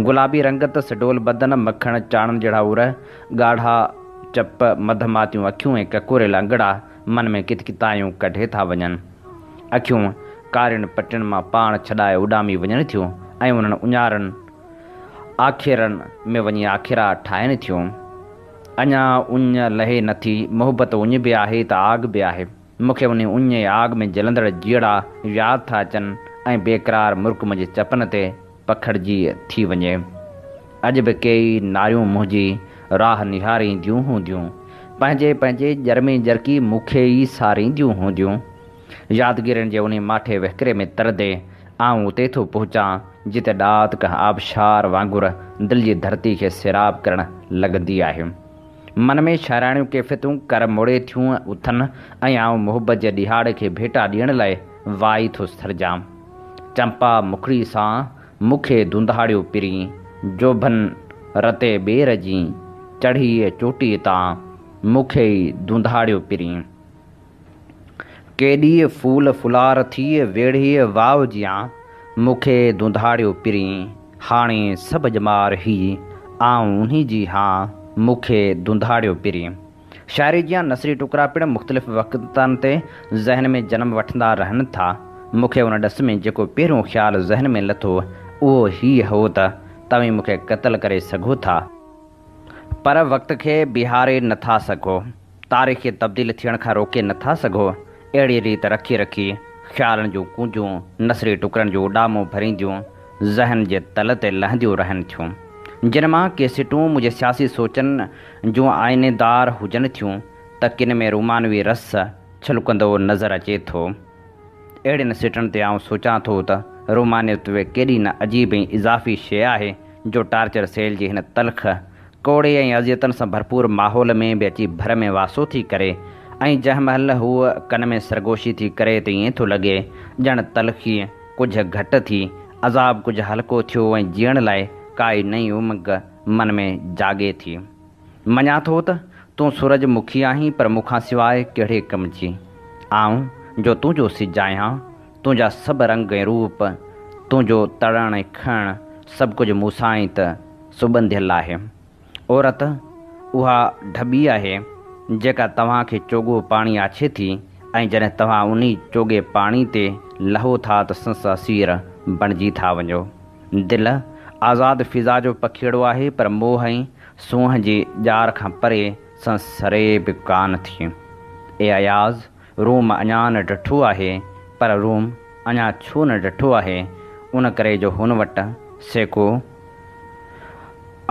گلابي رنگت، سڊول بدن، مکڻ چاڻن جهڙا ارهه، ڳاڙها چپ، مڌماتيون اکيون ۽ ڪڪوريل انگڙا من ۾ ڪتڪتايون ڪڍي ٿا وڃن. اکيون ڪارين پٽين مان پاڻ ڇڏائي اڏامي وڃن ٿيون ۽ انهن اڃارن آکيرن ۾ وڃي آکيرا ٺاهين ٿيون. اڃا اڃ لهي نٿي، محبت اڃ به آهي ته آگ به آهي. مون کي انهي اڃ ۽ آگ ۾ جلندڙ جيئڙا ياد ٿا اچن ۽ بيقرار مرڪ منهنجي چپن تي پکڙجي ٿي وڃي. اڄ به ڪيئي ناريون منهنجي راهه نهارينديون هونديون. پنهنجي پنهنجي ڄر ۾ ڄرڪي مون کي ئي سارينديون هونديون. يادگيرين جي انهي ماٺي وهڪري ۾ ترندي آئون اتي ٿو پهچان جتي ڏات ڪنهن آبشار وانگر دل جي ڌرتي کي سيراب ڪرڻ لڳندي آهي. من ۾ شاعراڻيون ڪيفيتون ڪر موڙي ٿيون اٿن ۽ آئون محبت جي ڏهاڙي کي ڀيٽا ڏيڻ لاء وائي ٿو سرجان. چمپا مکڙي سان مون کي ڌونڌاڙيو پرين، جوڀن رتي ٻير جي چڙهي چوٽي تان مون کي ئي ڌونڌاڙيو پرين. ڪيڏي ڦول ڦلار ٿي ويڙهي واء جيان، مون کي ڌونڌاڙيو پرين، هاڻي سڀ ڄمار هي، آئون انهي جي هان، مون کي ڌونڌاڙيو پرين. شاعري جيان نثري ٽڪرا پڻ مختلف وقتن تي ذهن ۾ جنم وٺندا رهن ٿا. مون کي ان ڏس ۾ جيڪو پهريون خيال ذهن ۾ لٿو، اهو هيء هو ته توهين مون کي قتل ڪري سگهو ٿا، پر وقت کي بيهاري نه ٿا سگهو، تاريخ کي تبديل ٿيڻ کان روڪي نه ٿا سگهو. اهڙيء ريت رکي رکي خيالن جون ڪونجون نثري ٽڪرن جون اڏامون ڀرينديون ذهن جي تل تي لهنديون رهن ٿيون، جن مان ڪي سٽون منهنجي سياسي سوچن جون آئينه دار هجن ٿيون ته ڪن ۾ رومانوي رس ڇلڪندو نظر اچي ٿو. اهڙين سٽن تي آئون سوچان ٿو ته رومانيت به ڪيڏي نه عجيب ۽ اضافي شيء آهي جو ٽارچر سيل جي هن تلخ، ڪوڙي ۽ اذيتن سان ڀرپور ماحول ۾ به اچي ڀر ۾ واسو ٿي ڪري ۽ جنهن مهل هوء ڪن ۾ سرگوشي ٿي ڪري ته ائين ٿو لڳي ڄڻ تلخي ڪجهه گهٽ ٿي، عذاب ڪجهه هلڪو ٿيو ۽ جيئڻ لاء ڪائي نئين امنگ من ۾ جاڳي ٿي. مڃان ٿو ته تون سورج مکي آهين پر مون کان سواء ڪهڙي ڪم جي؟ آئون جو تنهنجو سج آهيان، تنهنجا سڀ رنگ ۽ روپ، تنهنجو تڙڻ ۽ کڻڻ سڀ ڪجهه مون سان ئي ته سٻنڌيل آهي. عورت اها ڍٻي آهي، جيڪا توهان کي چوڳو پاڻي آڇي ٿي ۽ جڏهن توهان انهي چوڳي پاڻي تي لهو ٿا ته سندس اسير بڻجي ٿا وڃو. دل آزاد فضا جو پکيئڙو آهي پر موهه ۽ سونهن جي ڄار کان پري سندس سري به ڪانه ٿي. اي اياز! روم اڃا نه ڊٺو آهي، پر روم اڃا ڇو نه ڊٺو آهي؟ ان ڪري جو هن وٽ سيڪو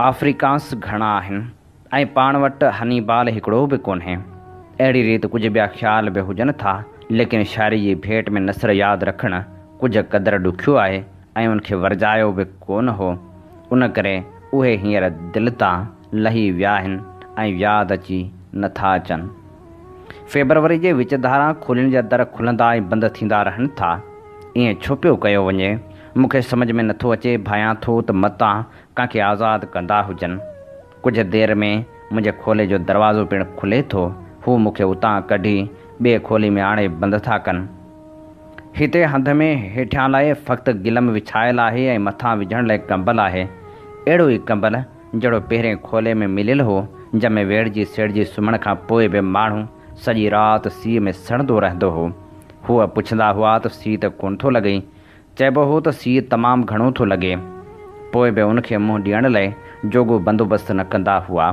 آفريڪانس گهڻا آهن. ۽ پاڻ وٽ هني بال هڪڙو به ڪونهي. اهڙي ريت ڪجهه ٻيا خيال به هجن ٿا، ليڪن شاعري جي ڀيٽ ۾ نثر ياد رکڻ ڪجهه قدر ڏکيو آهي ۽ ان کي ورجايو به ڪونه هو، ان ڪري اهي هينئر دل تان لهي ويا آهن ۽ ياد اچي نه ٿا اچن. فيبروري جي وچ ڌاران کولين جا در کلندا ۽ بند ٿيندا رهن ٿا. ائين ڇو پيو ڪيو وڃي؟ مون کي سمجهه ۾ نٿو اچي، ڀانيان ٿو ته متان ڪنهن کي آزاد ڪندا هجن. ڪجهه دير ۾ منهنجي کولي جو دروازو پڻ کلي ٿو. هو مون کي اتان ڪڍي ٻئي کولي ۾ آڻي بند ٿا ڪن. هتي هنڌ ۾ هيٺيان لاء فقط گلم وڇايل آهي ۽ مٿان وجهڻ لاء ڪمبل آهي. اهڙو ئي ڪمبل جهڙو پهرين کولي ۾ مليل هو، جنهن ۾ ويڙهجي سيڙجي سمهڻ کان پوء به ماڻهو سڄي رات سيء ۾ سڙندو رهندو هو. هو پڇندا هئا ته سيء ته ڪونه ٿو لڳئي؟ چئبو هو ته سيء تمام گهڻو ٿو لڳي، پوء به ان کي منهن ڏيڻ لاء جوڳو بندوبست نه ڪندا هئا.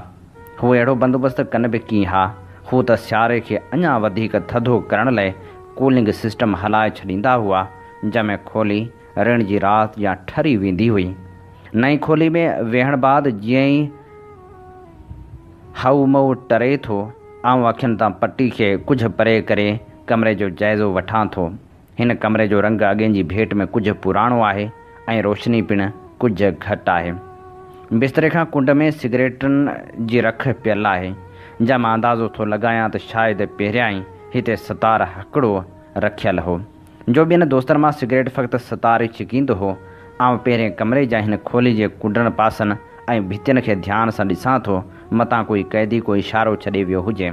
هو اهڙو بندوبست ڪن به ڪيئن ها؟ هو ته سياري کي اڃا وڌيڪ ٿڌو ڪرڻ لئه ڪولنگ سسٽم هلائي ڇڏيندا هئا، جنهن ۾ کولي ريڻ جي رات جيان ٺري ويندي هئي. نئين کولي ۾ ويهڻ بعد جيئن ئي هئو مئو ٽري ٿو، آئون اکين تان پٽي کي ڪجهه پري ڪري ڪمري جو جائزو وٺان ٿو. هن ڪمري جو رنگ اڳئين جي ڀيٽ ۾ ڪجهه پراڻو آهي ۽ روشني پڻ ڪجهه گهٽ آهي. بستري کان ڪنڊ ۾ سگريٽن جي رک پيل آهي، جنهن مان اندازو ٿو لڳايان ته شايد پهريائين هتي ستار هڪڙو رکيل هو، جو ٻين دوستن مان سگريٽ فقط ستار ئي ڇڪيندو هو. آئون پهرين ڪمري جيان هن کولي جي ڪنڊن پاسن ۽ ڀتين کي ڌيان سان ڏسان ٿو، متان ڪوئي قيدي ڪو اشارو ڇڏي ويو هجي.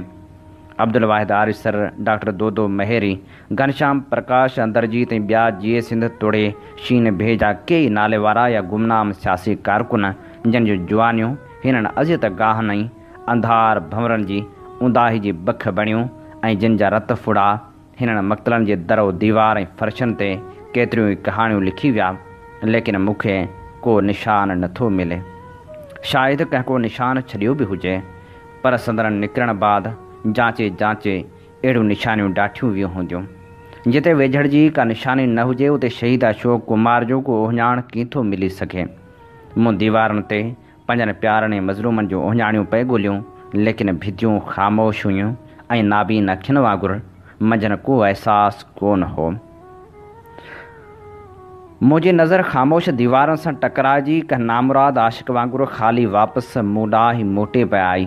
عبدالواحد آريسر، ڊاڪٽر دودو مهيري، گهنشام پرڪاش اندرجيت ۽ ٻيا جيئي سنڌ توڙي شين ڀي جا ڪيئي ناليوارا يا گمنام سياسي ڪارڪن جن جون جوانيون هنن اذيت گاهن ۽ انڌار ڀنورن جي اونداهي جي بک بڻيون ۽ جن جا رت ڦڙا هنن مقتلن جي در و ديوار ۽ فرشن تي ڪيتريون ئي ڪهاڻيون لکي ويا ليڪن مون کي ڪو نشان نٿو ملي. شايد ڪنهن ڪو نشان ڇڏيو به هجي. پر سندن نڪرڻ بعد جانچي جانچي اهڙيون نشانيون ڊاٺيون ويون هونديون. جتي ويجهڙ جي ڪا نشاني نه هجي اتي شهيد اشوڪ ڪمار جو ڪو اهڃاڻ ڪيئن ٿو ملي سگهي. مون ديوارن تي پنهنجن پيارن ۽ مظلومن جون اهڃاڻيون پئي ڳوليون ليڪن ڀتيون خاموش هيون ۽ نابين اکين وانگر منجهن ڪو احساس ڪونه هو. منهنجي نظر خاموش ديوارن سان ٽڪرائجي ڪنهن نامراد عاشق وانگر خالي واپس مون ڏانهن ئي موٽي پئي آئي.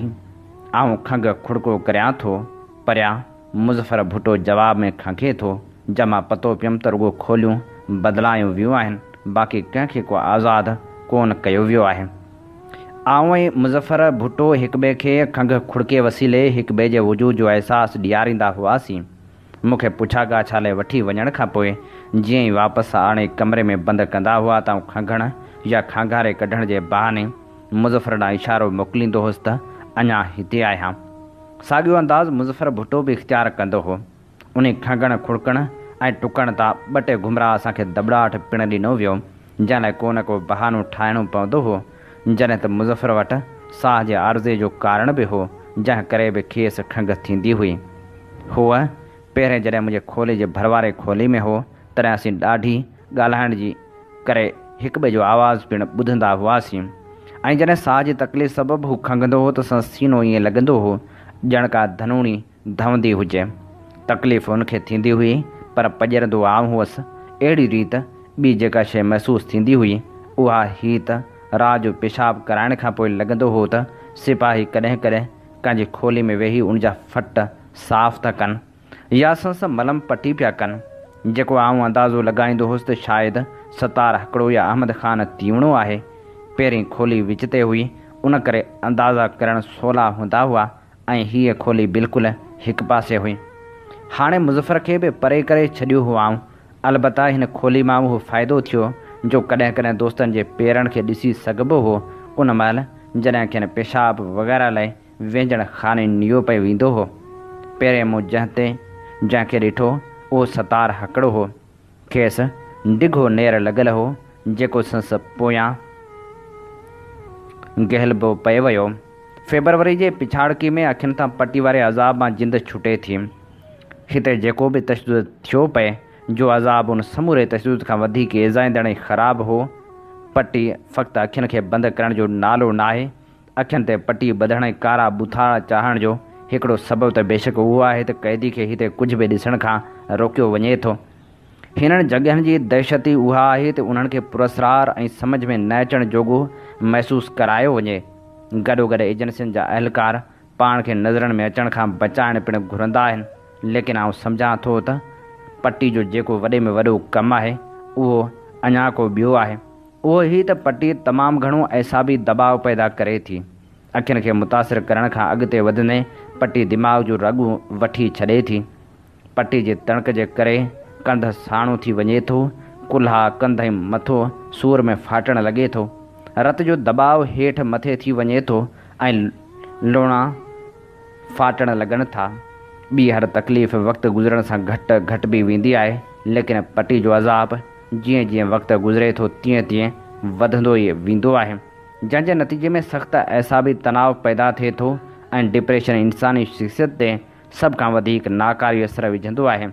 آئون کنگهه کڙڪو ڪريان ٿو. پريان مظفر ڀٽو جواب ۾ کنگهي ٿو. جنهن مان پتو پيم ته رڳو کوليون بدلايون ويون آهن، باقي ڪنهن کي ڪو آزاد ڪونه ڪيو ويو آهي. آئون ۽ مظفر ڀٽو هڪٻئي کي کنگهه کڙڪي وسيلي هڪٻئي جي وجود جو احساس ڏياريندا هئاسين. مون کي پڇا ڳاڇا لاء وٺي وڃڻ کان پوء جيئن ئي واپس آڻي ڪمري ۾ بند ڪندا هئا ته آئون کنگهڻ يا کانگهاري ڪڍڻ جي بهاني مظفر ڏانهن اشارو موڪليندو هوس ته اڃا هتي آهيان. ساڳيو انداز مظفر ڀٽو به اختيار ڪندو هو. انهي کنگهڻ کڙڪڻ ۽ ٽڪڻ تان ٻه ٽي گهمرا اسان کي دٻڙاٽ پڻ ڏنو ويو، جنهن لاء ڪو نه ڪو بهانو ٺاهڻو پوندو هو. جڏهن ته مظفر وٽ ساهه جي عارضي جو ڪارڻ به هو، جنهن ڪري به کيس کنگهه ٿيندي هئي. هو پهرين جڏهن منهنجي کولي جي ڀرواري کولي ۾ هو، تڏهن اسين ڏاڍي ڳالهائڻ جي ڪري هڪٻئي جو آواز پڻ ٻڌندا هئاسين ۽ جڏهن ساهه جي تڪليف سبب هو کنگهندو هو ته سندس سينو ائين لڳندو هو ڄڻ ڪا ڌنوڻي ڌوندي هجي. تڪليف هن کي ٿيندي هئي پر پڄرندو آئون هئس. اهڙي ريت ٻي جيڪا شيء محسوس ٿيندي هئي، اها هي ته رات جو پيشاب ڪرائڻ کان پوء لڳندو هو ته سپاهي ڪڏهن ڪڏهن ڪنهن جي کولي ۾ ويهي ان جا ڦٽ صاف ٿا ڪن يا سندس ملم پٽي پيا ڪن، جيڪو آئون اندازو لڳائيندو هوس ته شايد ستار هڪڙو يا احمد خان تيوڻو آهي. پهرين کولي وچ تي هئي، ان ڪري اندازا ڪرڻ سولا هوندا هئا ۽ هيء کولي بلڪل هڪ پاسي هئي. هاڻي مظفر کي به پري ڪري ڇڏيو هئائون. البته هن کولي مان اهو فائدو ٿيو جو ڪڏهن ڪڏهن دوستن جي پيرن کي ڏسي سگهبو هو، ان مهل جڏهن کين پيشاب وغيره لاء وهنجڻ خاني نيو پئي ويندو هو. پهرين مون جنهن تي جنهن کي ڏٺو، اهو ستار هڪڙو هو. کيس ڊگهو نير لڳل هو، جيڪو سندس پويان گهلبو پئي ويو. فيبروري جي پڇاڙڪي ۾ اکين تان پٽي واري عذاب مان جند ڇٽي ٿي. هتي جيڪو به تشدد ٿيو پئي، جو عذاب ان سموري تشدد کان وڌيڪ ايذائيندڙ ۽ خراب هو. پٽي فقط اکين کي بند ڪرڻ جو نالو ناهي. اکين تي پٽي ٻڌڻ ۽ ڪارا ٻوٿاڙا چاڙهڻ جو هڪڙو سبب ته بيشڪ اهو آهي ته قيدي کي هتي ڪجهه به ڏسڻ کان روڪيو وڃي ٿو. هنن جڳهين جي دهشت ئي اها آهي ته انهن کي پراسرار ۽ سمجهه ۾ نه اچڻ جوڳو محسوس ڪرايو وڃي. گڏوگڏ ايجنسين جا اهلڪار پاڻ کي نظرن ۾ اچڻ کان بچائڻ پڻ گهرندا آهن. ليڪن آئون سمجهان ٿو ته پٽي جو جيڪو وڏي ۾ وڏو ڪم آهي، اهو اڃا ڪو ٻيو آهي. اهو هي ته پٽي تمام گهڻو اعصابي دٻاء پيدا ڪري ٿي. اکين کي متاثر ڪرڻ کان اڳتي وڌندي پٽي دماغ جون رڳون وٺي ڇڏي ٿي. پٽي جي تڻڪ جي ڪري ڪنڌ ساڻو ٿي وڃي ٿو، ڪلها، ڪنڌ ۽ مٿو سور ۾ ڦاٽڻ لڳي ٿو. رت جو دٻاء هيٺ مٿي ٿي وڃي ٿو ۽ لوڻا ڦاٽڻ لڳن ٿا. ٻي هر تڪليف وقت گذرڻ سان گهٽ گهٽبي ويندي آهي، ليڪن پٽي جو عذاب جيئن جيئن وقت گذري ٿو تيئن تيئن وڌندو ئي ويندو آهي. جنهن جي نتيجي ۾ سخت اعصابي تناء پيدا ٿئي ٿو. ۽ ڊپريشن انساني شخصيت تي سڀ کان وڌيڪ ناڪاري اثر وجهندو آهي.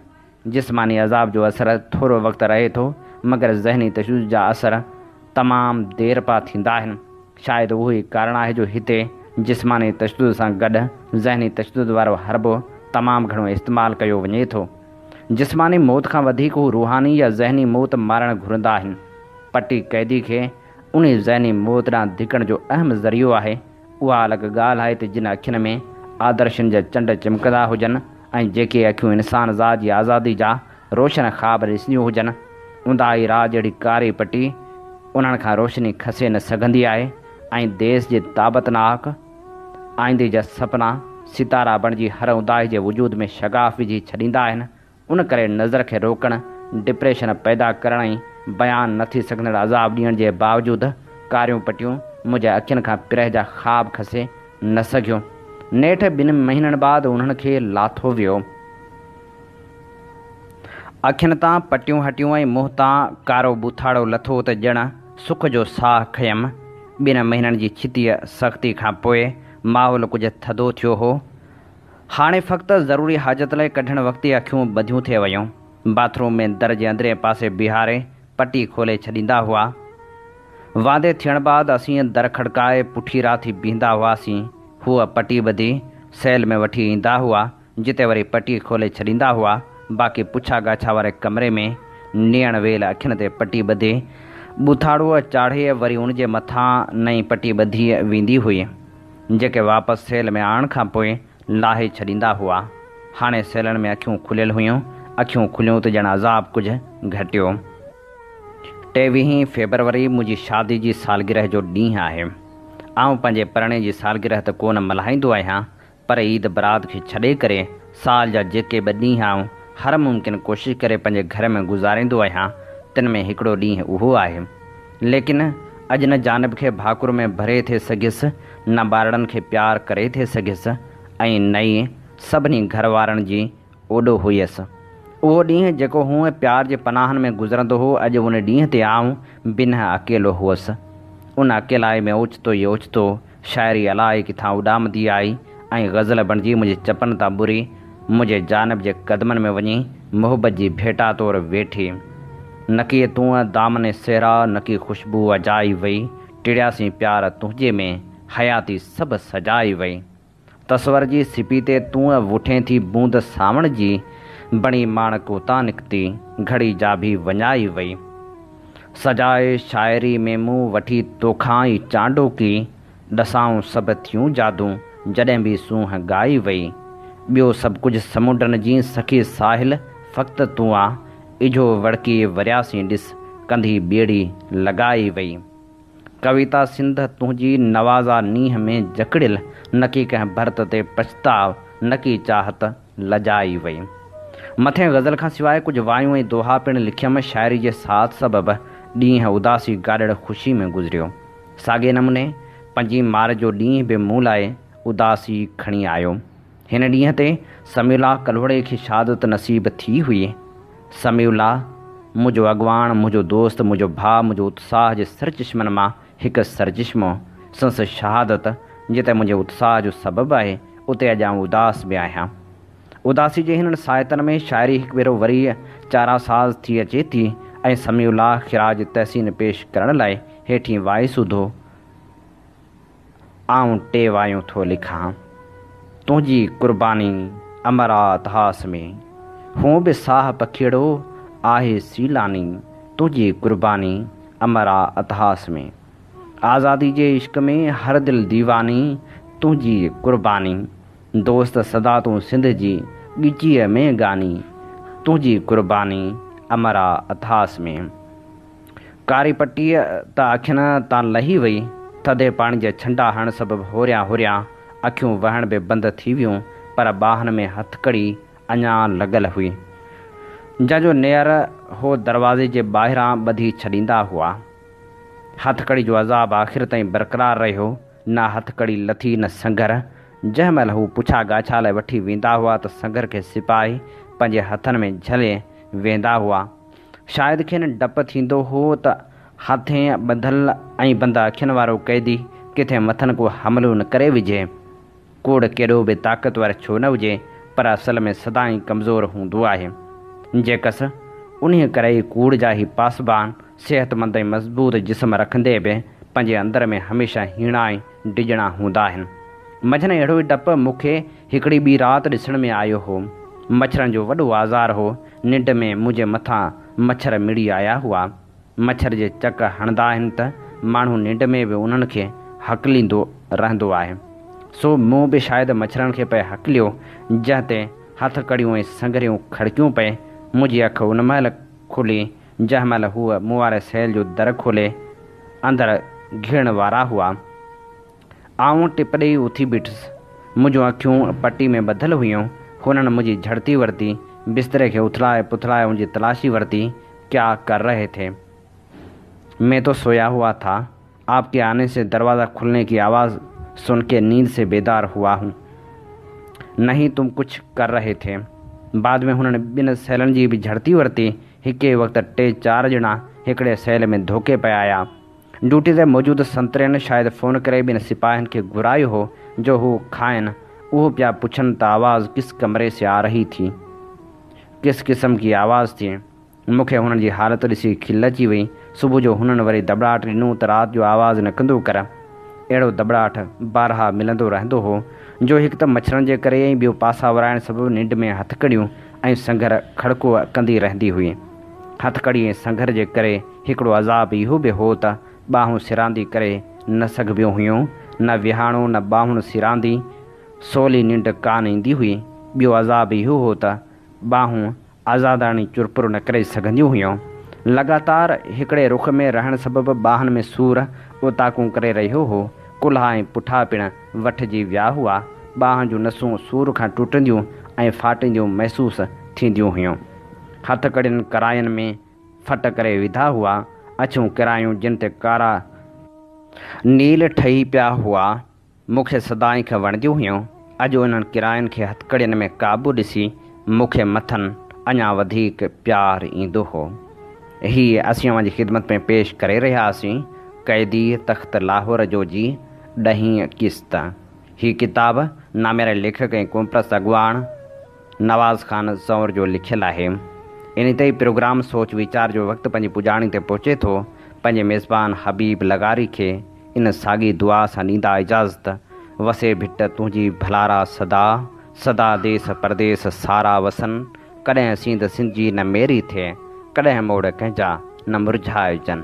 جسماني عذاب جو اثر ٿورو وقت رهي ٿو، مگر ذهني تشدد جا اثر تمام ديرپا ٿيندا آهن. شايد اهو ئي ڪارڻ آهي جو هتي جسماني تشدد سان گڏ ذهني تشدد وارو حربو تمام گهڻو استعمال ڪيو وڃي ٿو. جسماني موت کان وڌيڪ هو روحاني يا ذهني موت مارڻ گهرندا آهن. پٽي قيدي کي انهي ذهني موت ڏانهن ڌڪڻ جو اهم ذريعو آهي. اها الڳ ڳالهه آهي ته جن اکين ۾ آدرشن جا چنڊ چمڪندا هجن ۽ جيڪي اکيون انسان ذات جي آزادي جا روشن خواب ڏسنديون هجن، اونداهي رات جهڙي ڪاري پٽي انهن کان روشني کسي نه سگهندي آهي ۽ ديس جي طاقتناڪ آئيندي جا سپنا ستارا بڻجي هر اونداهي جي وجود ۾ شگاف وجهي ڇڏيندا آهن. ان ڪري نظر کي روڪڻ، ڊپريشن پيدا ڪرڻ ۽ بيان نه ٿي سگهندڙ عذاب ڏيڻ جي باوجود ڪاريون پٽيون منهنجي اکين کان پرهه جا خواب کسي نه سگهيون. نيٺ ٻن مهينن بعد انهن کي لاٿو ويو. اکين تان پٽيون هٽيون ۽ منهن تان ڪارو ٻوٿاڙو لٿو ته ڄڻ سک جو ساهه کنيم. ٻن مهينن جي ڇتيء سختي کان پوء ماحول ڪجهه ٿڌو ٿيو هو. هاڻي فقط ضروري حاجت لاء ڪڍڻ وقت ئي اکيون ٻڌيون ٿي ويون. باٿ روم ۾ در جي اندرئين پاسي بيهاري پٽي کولي ڇڏيندا هئا. واندي ٿيڻ بعد اسين در کڙڪائي پٺيرا ٿي بيهندا هئاسين. هو پٽي ٻڌي سيل ۾ وٺي ايندا هئا، جتي وري پٽي کولي ڇڏيندا هئا. باقي پڇا ڳاڇا واري ڪمري ۾ نيڻ ويل اکين تي پٽي ٻڌي، ٻوٿاڙو چاڙهي وري ان جي مٿان نئين پٽي ٻڌي ويندي هئي. جيڪي واپس سيل ۾ آڻڻ کان پوء لاهي ڇڏيندا هئا. هاڻي سيلن ۾ اکيون کليل هيون. اکيون کليون ته ڄڻ عذاب ڪجهه گهٽيو. ٽيويهين فيبروري منهنجي شادي جي سالگرهه جو ڏينهن آهي. آئون پنهنجي پرڻي جي سالگرهه ته ڪو نه ملهائيندو آهيان، پر عيد برات کي ڇڏي ڪري سال جا جيڪي ٻه ڏينهن آئون هر ممڪن ڪوشش ڪري پنهنجي گهر ۾ گذاريندو آهيان، تن ۾ هڪڙو ڏينهن اهو آهي. ليڪن اڄ نه جانب کي ڀاڪر ۾ ڀري ٿي سگهيس، نه ٻارڙن کي پيار ڪري ٿي سگهيس ۽ نه ئي سڀني گهر وارن جي اوڏو هئس. اهو ڏينهن جيڪو هونء پيار جي پناهن ۾ گذرندو هو، اڄ ان ڏينهن تي آئون بنهه اڪيلو هئس. ان اڪيلائي ۾ اوچتو ئي اوچتو شاعري الائي ڪٿان اڏامندي آئي ۽ غزل بڻجي منهنجي چپن تان ٻري منهنجي جانب جي قدمن ۾ وڃي محبت جي ڀيٽا طور ويٺي. نڪي تون دامن صحرا نڪي خوشبو اجائي وئي، ٽڙياسين پيار تنهنجي ۾ حياتي سڀ سجائي وئي. تصور جي سپي تي تون وٺين ٿي بوند سانوڻ جي، بڻي ماڻڪ اتان نڪتي، گهڙي جا ڀي وڃائي وئي. سجائي شاعري ۾ مون وٺي توکان ئي چانڊوڪي، ڏسائون سڀ ٿيون جادو، جڏهن ڀي سونهن ڳائي وئي. ٻيو سڀ ڪجهه سمنڊن جي سخي ساحل فقط تون آ، اجهو وڙڪي ورياسين ڏس ڪنڌي ٻيڙي لڳائي وئي. ڪويتا سنڌ تنهنجي نوازا نينهن ۾ جڪڙيل، نڪي ڪنهن ڀرت تي پڇتاء، نڪي چاهت لڄائي وئي. مٿين غزل کان سواء ڪجهه وايون ۽ دوها پڻ لکيم شاعري جي ساٿ سبب ڏينهن اداسي گاڏڙ خوشي ۾ گذريو. ساڳئي نموني پنجين مارچ جو ڏينهن به مون لاء اداسي کڻي آيو. هن ڏينهن تي سميع الله ڪلهوڙي کي شهادت نصيب ٿي هئي. سميع الله منهنجو اڳواڻ، منهنجو دوست، منهنجو ڀاء، منهنجو اتساهه جي سرچشمن مان هڪ سرچشمو، سندس شهادت جتي منهنجي اتساهه جو سبب آهي، اتي اڄ آئون اداس به آهيان. اداسي جي هنن ساعتن ۾ شاعري هڪ ڀيرو وري چاره ساز ٿي اچي ٿي ۽ سميع الله خراج تحسين پيش ڪرڻ لاء هيٺين وائي سوڌو آئون ٽي وايون ٿو لکان. تنهنجي قرباني امر آ اتهاس ۾. هونء به ساهه پکيئڙو آهي سيلاني تنهنجي قرباني امر آ اتهاس ۾. آزادي جي عشق ۾ هر دل ديواني تنهنجي قرباني. دوست سدا تون سنڌ جي ڳچيء ۾ ڳاني تنهنجي قرباني امر آ اتهاس ۾. ڪاري پٽي ته اکين تان لهي وئي. ٿڌي پاڻي جا ڇنڊا هڻڻ سبب هوريان هوريان اکيون وهڻ به بند ٿي ويون، پر ٻانهن ۾ هٿڪڙي اڃا لڳل هئي، جنهن جو نيئر هو دروازي جي ٻاهران ٻڌي ڇڏيندا هئا. هٿڪڙي جو عذاب آخر تائين برقرار رهيو. نه هٿڪڙي لٿي نه سنگهر. جنهن مهل هو پڇا ڳاڇا لاء وٺي ويندا هئا ته سنگهر کي سپاهي پنهنجي هٿن ۾ جهلي ويندا هئا. شايد کين ڊپ ٿيندو هو ته هٿين ٻڌل ۽ بند اکين وارو قيدي ڪٿي مٿن ڪو حملو نه ڪري وجهي. ڪوڙ ڪيڏو به طاقتور ڇو نه هجي، پر اصل ۾ سدائين ڪمزور هوندو آهي. جيڪس انهيء ڪري ئي ڪوڙ جا هي پاسبان صحتمند ۽ مضبوط جسم رکندي به پنهنجي اندر ۾ هميشه هيڻا ۽ ڊڄڻا هوندا آهن. منجهن اهڙو ئي ڊپ مون کي هڪڙي ٻي رات ڏسڻ ۾ آيو هو. مڇرن جو وڏو آزار هو. ننڊ ۾ منهنجي مٿان مڇر مڙي آيا هئا. مڇر جي چڪ هڻندا آهن ته ماڻهو ننڊ ۾ به انهن کي هڪليندو رهندو آهي. سو مون به شايد مڇرن کي پئي هڪليو، جنهن تي هٿڪڙيون ۽ سنگهريون کڙڪيون پئي. منهنجي اک ان مهل کلي، جنهن مهل هو مون واري سيل جو در کولي اندر گهڙڻ وارا هئا. آئون ٽپ ڏيئي اٿي بيٺس. منهنجون اکيون پٽي ۾ ٻڌل هيون. هنن منهنجي جهڙتي ورتي. بستري کي اٿلائي پٿلائي منهنجي تلاشي ورتي. ڪيا ڪر رهي ٿي؟ مين تو سويا هوا ٿا. آپ ڪي آني سي دروازه کلني ڪي آواز سن ڪي نيند سي بيدار هوا هون. نهين تم ڪڇ ڪر رهي ٿي. بعد ۾ هنن ٻن سيلن جي به جهڙتي ورتي. هڪ ئي وقت ٽي چار ڄڻا هڪڙي سيل ۾ ڌوڪي پئي آيا. ڊيوٽي تي موجود سنترين شايد فون ڪري ٻن سپاهين کي گهرايو هو جو هو کانئن اهو پيا پڇن ته آواز ڪس ڪمري سي آ رهي ٿي؟ ڪس قسم ڪي آواز ٿي؟ مون کي هنن جي حالت ڏسي کل اچي وئي. صبح جو هنن وري دٻڙاٽ ڏنو ته رات جو آواز نه ڪندو ڪر. اهڙو دٻڙاٽ بارها ملندو رهندو هو جو هڪ ته مڇرن جي ڪري ۽ ٻيو پاسا ورائڻ سبب ننڊ ۾ هٿڪڙيون ۽ سنگهر کڙڪو ڪندي رهندي هئي. هٿڪڙي ۽ سنگهر جي ڪري هڪڙو عذاب اهو به هو ته ٻانهون سراندي ڪري نه سگهبيون هيون، نه ويهاڻو نه ٻانهن سراندي، سولي ننڊ ڪانه ايندي هئي. ٻيو عذاب اهو هو ته ٻانهون آزاداڻي چرپر نه ڪري سگهنديون هيون. لڳاتار هڪڙي رخ ۾ رهڻ سبب ٻانهن ۾ سور اوطاقون ڪري رهيو هو. ڪلها ۽ پٺا پڻ وٺجي ويا هئا. ٻانهن جون نسون سور کان ٽٽنديون ۽ ڦاٽنديون محسوس ٿينديون هيون. هٿڪڙين ڪراين ۾ ڦٽ ڪري وڌا هئا. اڇيون ڪرايون جن تي ڪارا نيل ٺهي پيا هئا، مون کي سدائين کان وڻنديون هيون. اڄ انهن ڪراين کي هٿڪڙين ۾ قابو ڏسي مون کي مٿن اڃا وڌيڪ پيار ايندو هو. هي اسين اوهان جي خدمت ۾ پيش ڪري رهيا هئاسين قيدي تخت لاهور جو جي ڏهين قسط. هي ڪتاب نامياري ليکڪ ۽ قومپرست اڳواڻ نواز خان زئور جو لکيل آهي. انهي تي ئي پروگرام سوچ ويچار جو وقت پنهنجي پڄاڻي تي پهچي ٿو. پنهنجي ميزبان حبيب لغاري کي ان ساڳي دعا سان ڏيندا اجازت، وسي ڀٽ تنهنجي ڀلارا سدا، سدا ديس پرديس سارا وسن، ڪڏهن سينڌ سنڌ جي نه ميري ٿئي، ڪڏهن موڙ ڪنهن جا نه مرجهائجن.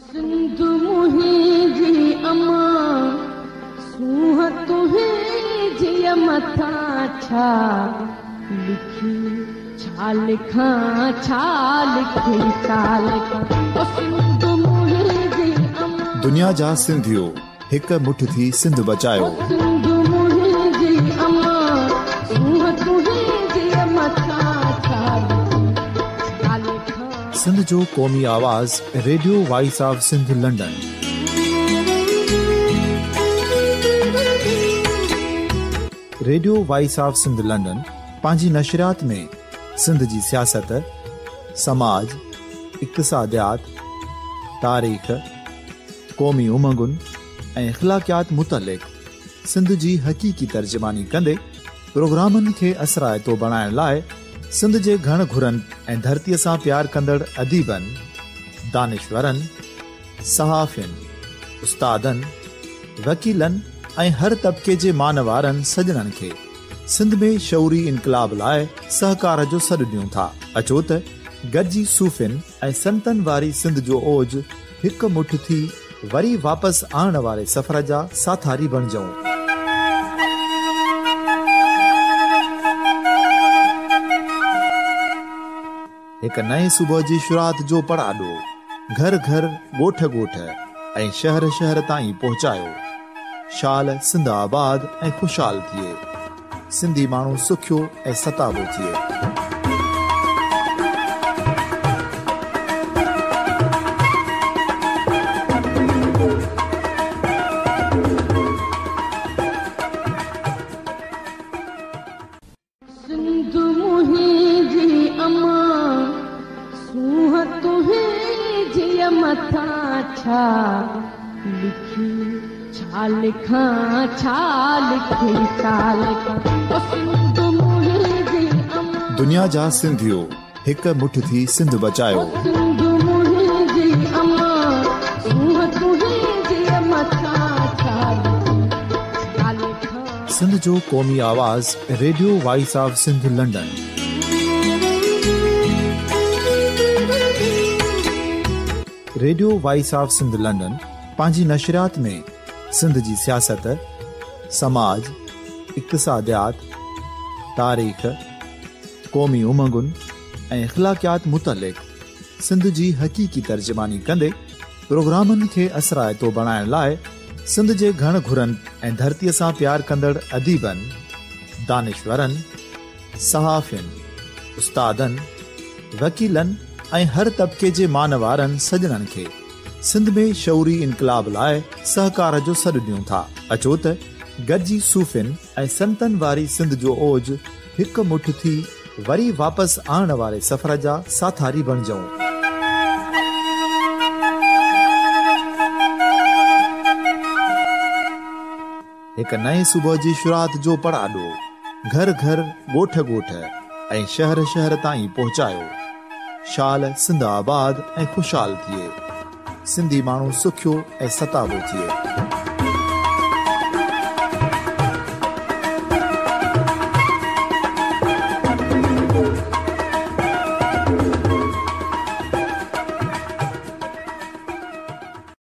سنڌ منهنجي امان، سونهن تنهنجي مٿان ڇا لکي ڇا لکان ڇا لکي ڇا لکان او سنڌ منهنجي امان. دنيا جا سنڌيو هڪ مٺ ٿي سنڌ بچايو. او سنڌ منهنجي امان، سونهن تنهنجي مٿان ڇا لکي ڇا لکان. سنڌ جو قومي آواز radio voice of Sindh London. Radio voice of Sindh London پنهنجي نشريات ۾ سنڌ جي سياست، سماج، اقتصاديات، تاريخ، قومي امنگن ۽ اخلاقيات متعلق سنڌ جي حقيقي ترجماني ڪندي پروگرامن کي اثرائتو بڻائڻ لاء سنڌ جي گهڻ گهرن ۽ ڌرتيء سان پيار ڪندڙ اديبن، دانشورن، صحافين، استادن، وڪيلن ۽ هر طبقي جي مانوارن سڄڻن کي سنڌ ۾ شعوري انقلاب لاء سهڪار جو سڏ ڏيون ٿا. اچو ته گڏجي صوفين ۽ سنتن واري سنڌ جو اوج هڪ مٺ ٿي وري واپس آڻڻ واري سفر جا ساٿاري بڻجون. هڪ نئين صبح جي شروعات جو پڙاڏو گهر گهر، ڳوٺ ڳوٺ ۽ شهر شهر تائين پهچايو. شال سنڌ آباد ۽ خوشحال ٿئي. سنڌي ماڻهو سکيو ۽ ستابو ٿئي. سنڌ منهنجي امان، سونهن تنهنجي مٿان ڇا لکي ڇا لکان ڇا لکي ڇا لکان او سنڌ منهنجي امان. دنيا جا سنڌيو هڪ مٺ ٿي سنڌ بچايو. او سنڌ منهنجي امان سونهن تنهنجي امان ڇا ڇا لکي ڇا لکان. سنڌ جو قومي آواز radio voice of Sindh London. Radio voice of Sindh London پنهنجي نشريات ۾ سنڌ جي سياست، سماج، اقتصاديات، تاريخ، قومي امنگن ۽ اخلاقيات متعلق سنڌ جي حقيقي ترجماني ڪندي پروگرامن کي اثرائتو بڻائڻ لاء سنڌ جي گهڻ گهرن ۽ ڌرتيء سان پيار ڪندڙ اديبن، دانشورن، صحافين، استادن، وڪيلن ۽ هر طبقي جي مانوارن سڄڻن کي سنڌ ۾ شعوري انقلاب لاء سهڪار جو سڏ ڏيون ٿا. اچو ته گڏجي صوفين ۽ سنتن واري سنڌ جو اوج هڪ مٺ ٿي وري واپس آڻڻ واري سفر جا ساٿاري بڻجون. هڪ نئين صبح جي شروعات جو پڙاڏو گهر گهر، ڳوٺ ڳوٺ ۽ شهر شهر تائين پهچايو. شال سنڌ آباد ۽ خوشحال ٿئي. سنڌي ماڻهو سکيو ۽ ستابو ٿئي.